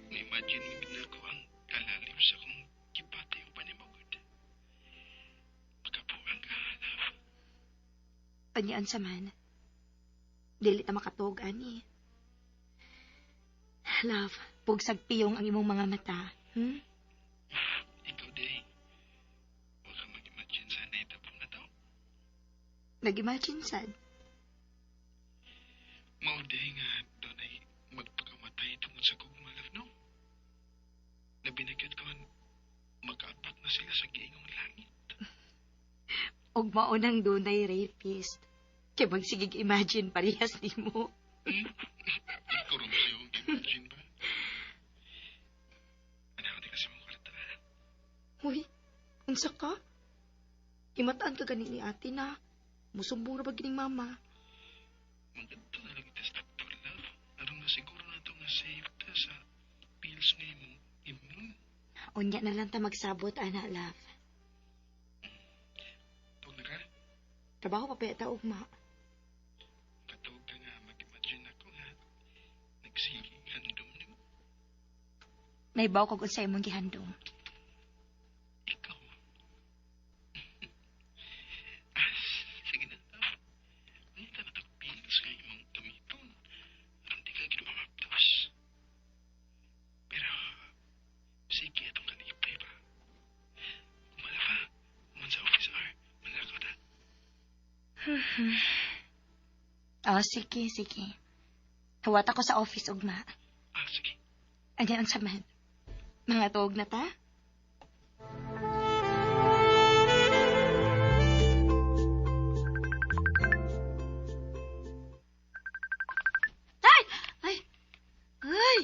Na-imagine mo gid nako ang kalalim sa akong gipati uban nimo gud. Makabuang ka, love. Panyaan sa man. Dili ta makatuog, ani. Love, pugsag piyong ang imong mga mata. Hmm? Ikaw, day. Huwag ka mag-imagine sa naitabo na daw. Nag-imagine sad. Mao day nga doon ay magpakamatay tungod sa gugma, love, no? Labi na gyud kon makaapak na sila sa giingong langit. Og mao nang dunay rapist. Kay magsigig imagine parehas nimo. Hmm? Ikaw rin siya ang imagine ba? Ano, di kasi mong kwarta. Uy, unsa ka? Imataan ka gani ni ate na. Musumbong ra ba gining mama? Maganda na lang ita sa doktor, love. Aron na siguro na ito nga safe ta sa pills nga imong immune. Unya na lang ta magsabot, ana, love. Tuog na ka? Trabaho pa pa ta ugma. Katuog ka nga mag-imagine ako nga nagsigig handom nimo. Naibaw kog unsa imong gihandom. Ikaw. Ah, sige na, love. Ngita na tag pills nga imong gamiton. Aron di ka gid mamabdos. Oh, sige, sige. Huwat ako sa office, ugma. Ah, sige. Anya, unsa man. Mga tuog na ta? Ay! Ay! Ay!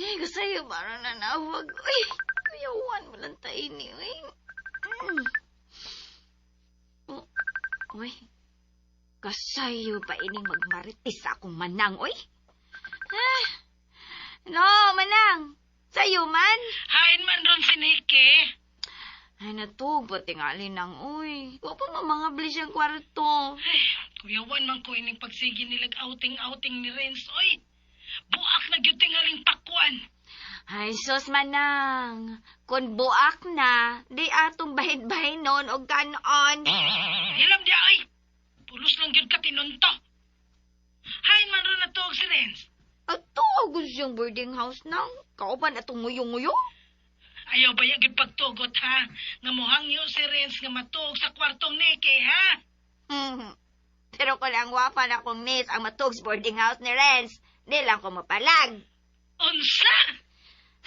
Ay, gusto parang nanawag. Uy! Kuya Juan, walang taini. Uy! Mm. Oh, uy. Kasayo pa ining magmaritis sa akong manang, uy. Ah. No, manang. Sayo man. Hain man ron si Nikki. Ay, natug pa tingali nang, uy. Wa pa mamangabli siyang kwarto. Ay, Kuya Juan man ko ining pagsige nilag outing-outing ni Renz, oy. Buak na gyud tingaling pakwan. Ay, sus manang. Kung buak na, di atong bahin-bahin nun o ganon. Hilam dia ay. Pulos lang gyud ka tinunto. Hain man ron natuog si Renz. Ato, gusto siyang boarding house nang. Kauban atong nguyong-nguyo. Ayaw ba gyud pagtugot ha? Nga mohangyo si Renz nga matuog sa kwartong Nikki ha? Mhm. Pero kung ang wafa na kong miss ang matug sa boarding house ni Renz, di lang ko mapalag. Unsa?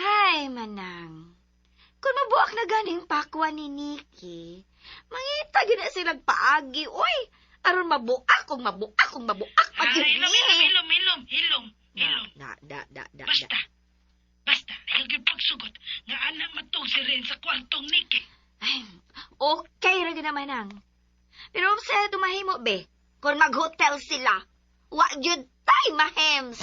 Ay, manang. Kung mabuak na ganing pakwa ni Nikki, mangita gyud na silang paagi. Uy, aron mabuak kung mabuak kung mabuak pa Ah, gyud hilom, ni. hilom, hilom, hilom, hilom. Na, da, da, da, da. Basta. Basta, ayaw gyud pagsugot nga ana matuog si Renz sa kwartong Nikki. Ay, okay ra gyud naman ang. Pero sa dumahimo be, kung mag-hotel sila, wa gyud tay mahems.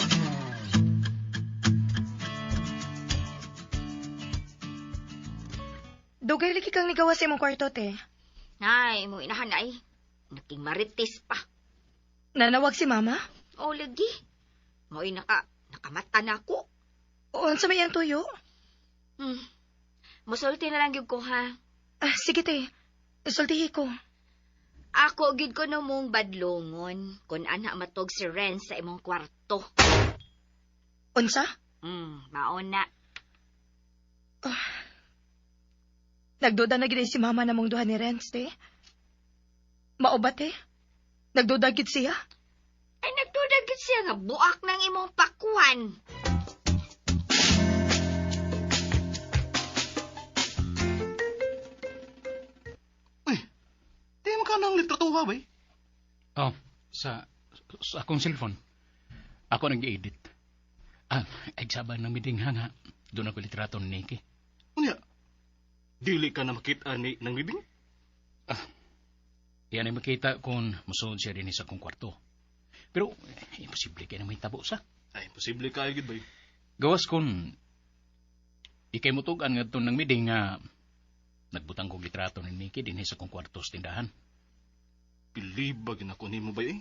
Dugay lagi kang ligawa sa imong kwarto, te. Ay, mo inahan ay. Naking marites pa. Nanawag si mama? O lagi. Mo'y nakamata na ako. O, unsa may iyang tuyo? Hmm. Musulti na lang gyud ko ha. Ah, sige, te. Sultihi ko. Ako gyud ko no mong badlongon kun ana matog si Ren sa imong kwarto. Unsa? Mao na. Nagduda na gid si mama na mong duha ni Renz, te. Mao ba, te? Nagduda gid siya? Ay nagduda gyud siya nga buak ng imong pakuan. Uy, di man ka nang litratuha bay. Oh, sa akong cellphone. Ako nag-edit. Ah, ay sabang ng meeting ha nga. Doon ako litrato ni Nikki. Unya, dili ka na makita ni nang bibing? Ah, yan ay makita kung musunod siya din sa akong kwarto. Pero, imposible kaya na may tabo sa. Ay, imposible kayo gid bay. Gawas kung ikay mutugan nga ng meeting nga nagbutang kog litrato ni Nikki din sa akong kwarto sa tindahan. Bilib ba ginako nimo bay eh?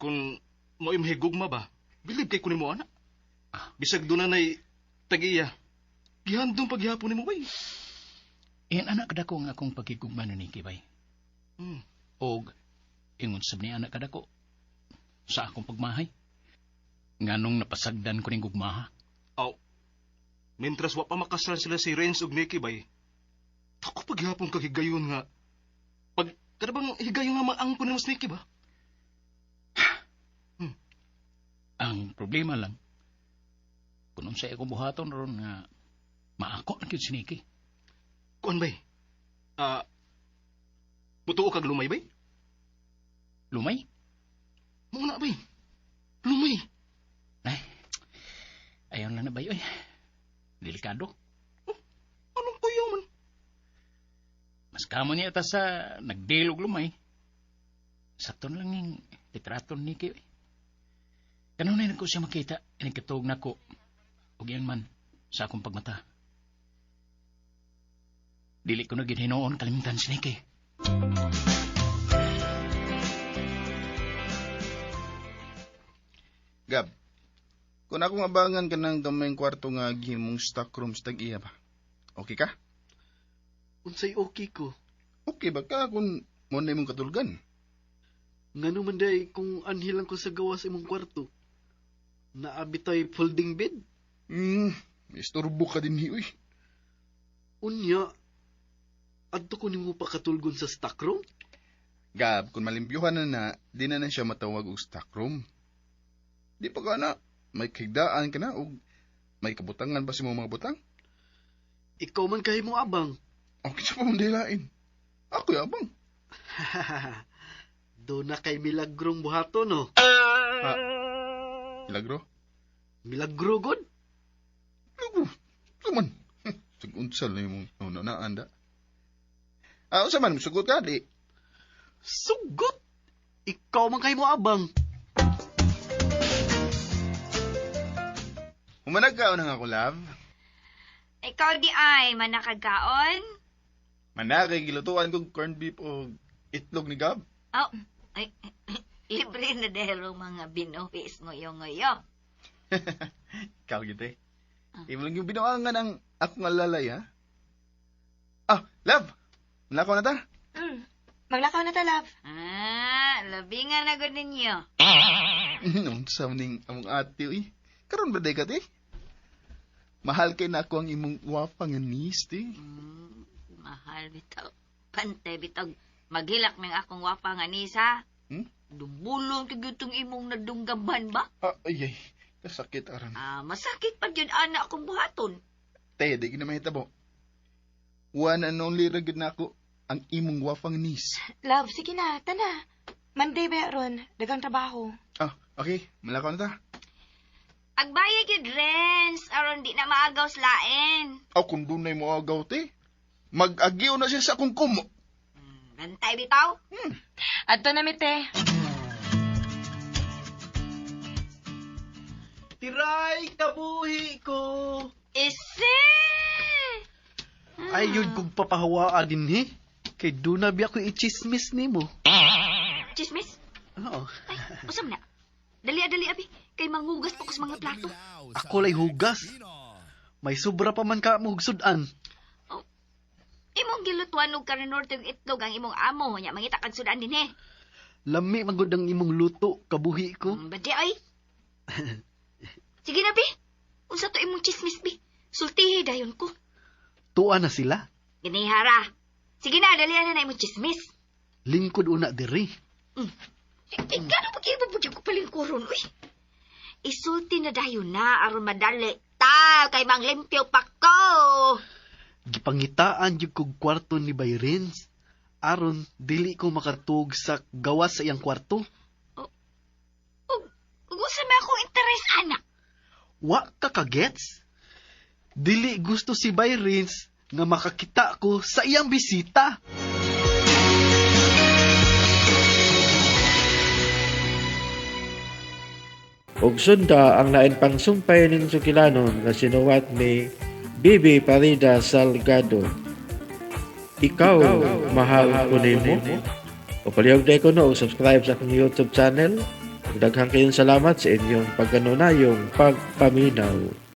Kung mo imhigugma ba, bilib kay kunin mo ana. Ah. Bisag doon na nay tagiya. Gihandong paghihapon nimo bay. Iyan anak kadako ang akong pagkigugma ni Nikki bay. Hmm. Og ingon sab ni anak kadako sa akong pagmahay. Nganong napasagdan ko ning gugmaha. Aw. Mentras wa pa makasal sila si Renz ug Nikki bay. Ako paghihapon kag higayon nga. Pag kada bang higayon nga maangko nimo si Nikki ba? Ang problema lang kung unsay akong buhaton ron nga maako na gyud si Nikki. Kuan bay. Mutuo kag lumay bay? Lumay? Mao na bay. Lumay. Ay, ayaw lang na bay oy. Delikado. Oh, anong kuyaw man? Mas kamo niya ta sa nagdilog lumay. Sakto na lang yung litrato ni Nikki. Kanunay na ko siya makita, inigkatuog na ko. Ug yan man, sa akong pagmata. Dili ko na ginhinoon kalimtan si Nikki. Gab, kung akong abangan ka ng gamayng kwarto nga gihimong stock room sa tag-iya ba? Okay ka? Unsay okay ko? Okay ba ka kung mo na imong katulgan? Ngano man day kung anhi lang ko sa gawas imong kwarto. Naabi tay folding bed? Istorbo ka din hi, uy. Unya, adto ko nimo pa katulgon sa stock room? Gab, kung malimpyuhan na na, di na na siya matawag og stockroom. Di pa ka na, may kigdaan ka na og may kabutangan ba sa imong mga butang? Ikaw man kay mo abang. Okay sa pa mong dilain. Ako abang. Do na kay milagrong buhaton, no? Milagro? Milagro god. Milagro. Saman. Sag-unsal na yung nunanaan da. Ah, unsa man, sugot ka, di. Sugot! Ikaw man kay mo abang. Humanag ka na nga ako, love. Ikaw di ay manakagaon? Manakay, gilutuan kong corned beef o itlog ni Gab. Oh, ay, libre na dahil ang mga binuhis ngoyo-ngoyo. Ikaw gid eh. Imo lang yung binuangan ang akong alalay, ha? Ah, love! Malakaw na ta? Maglakaw na ta, love. Ah, labi nga na gud ninyo. Unsa man ning among ate, uy. Karon ba day ka, te? Mahal kay na ako ang imong wapa nga niece, te. Mahal bitaw. Pante bitaw. Maghilak ng akong wapa nga nisa. Hmm? Dumulong kay gutong imong nadunggaban ba? Ah, ay, ay. Kasakit aran. Ah, masakit pa gyud ana akong buhaton. Te, di gid na mahitabo. One and only ra gid na ako ang imong wapang niece. Love, sige na, tana. Monday ba ron? Dagang trabaho. Ah, okay. Malakaw na ta. Agbayad gyud Renz aron di na maagaw sa lain. Aw, kung dunay mo agaw, te. Mag-agiw na siya sa akong kumo. Bantay bitaw. Adto na mi, te. Tiray kabuhi ko. Ise! Ay, yun kong papahawaan din, he. Kay doon na biya ko i-chismis nimo. Chismis? Oo. Ay, usam na. Dali, dali, abi. Kay mangugas pa ko sa mga plato. Ako lay hugas. May sobra pa man ka mo hugsudan. Imong gilutuan og karne norte ug itlog ang imong amo. Nya mangita kag sudan din eh. Lami man gud ang imong luto, kabuhi ko. Badi ay. Sige na, bi. Unsa to imong chismis, bi? Sultihi dayon ko. Tuwa na sila. Ginihara. Sige na, dalian na na imong chismis. Lingkod una diri. Eh, gano pag ibubog ko palingkuron, uy. Isulti na dayon na aron madali ta kay manglimpyo pa ko. Gipangitaan jud kog kwarto ni Bayrens. Aron dili ko makatug sa gawas sa iyang kwarto. Ug ug unsa may akong interes ana? Wa ka kagets? Dili gusto si Bayrens nga makakita ko sa iyang bisita. Ug sunda ang lain pang sumpay ning sukilanon nga sinuwat ni Bibi Parida Salgado. Ikaw, mahal ko nimo. O palihog day ko no, subscribe sa akong YouTube channel. Ug daghang kayong salamat sa inyong pagkanunayong pagpaminaw.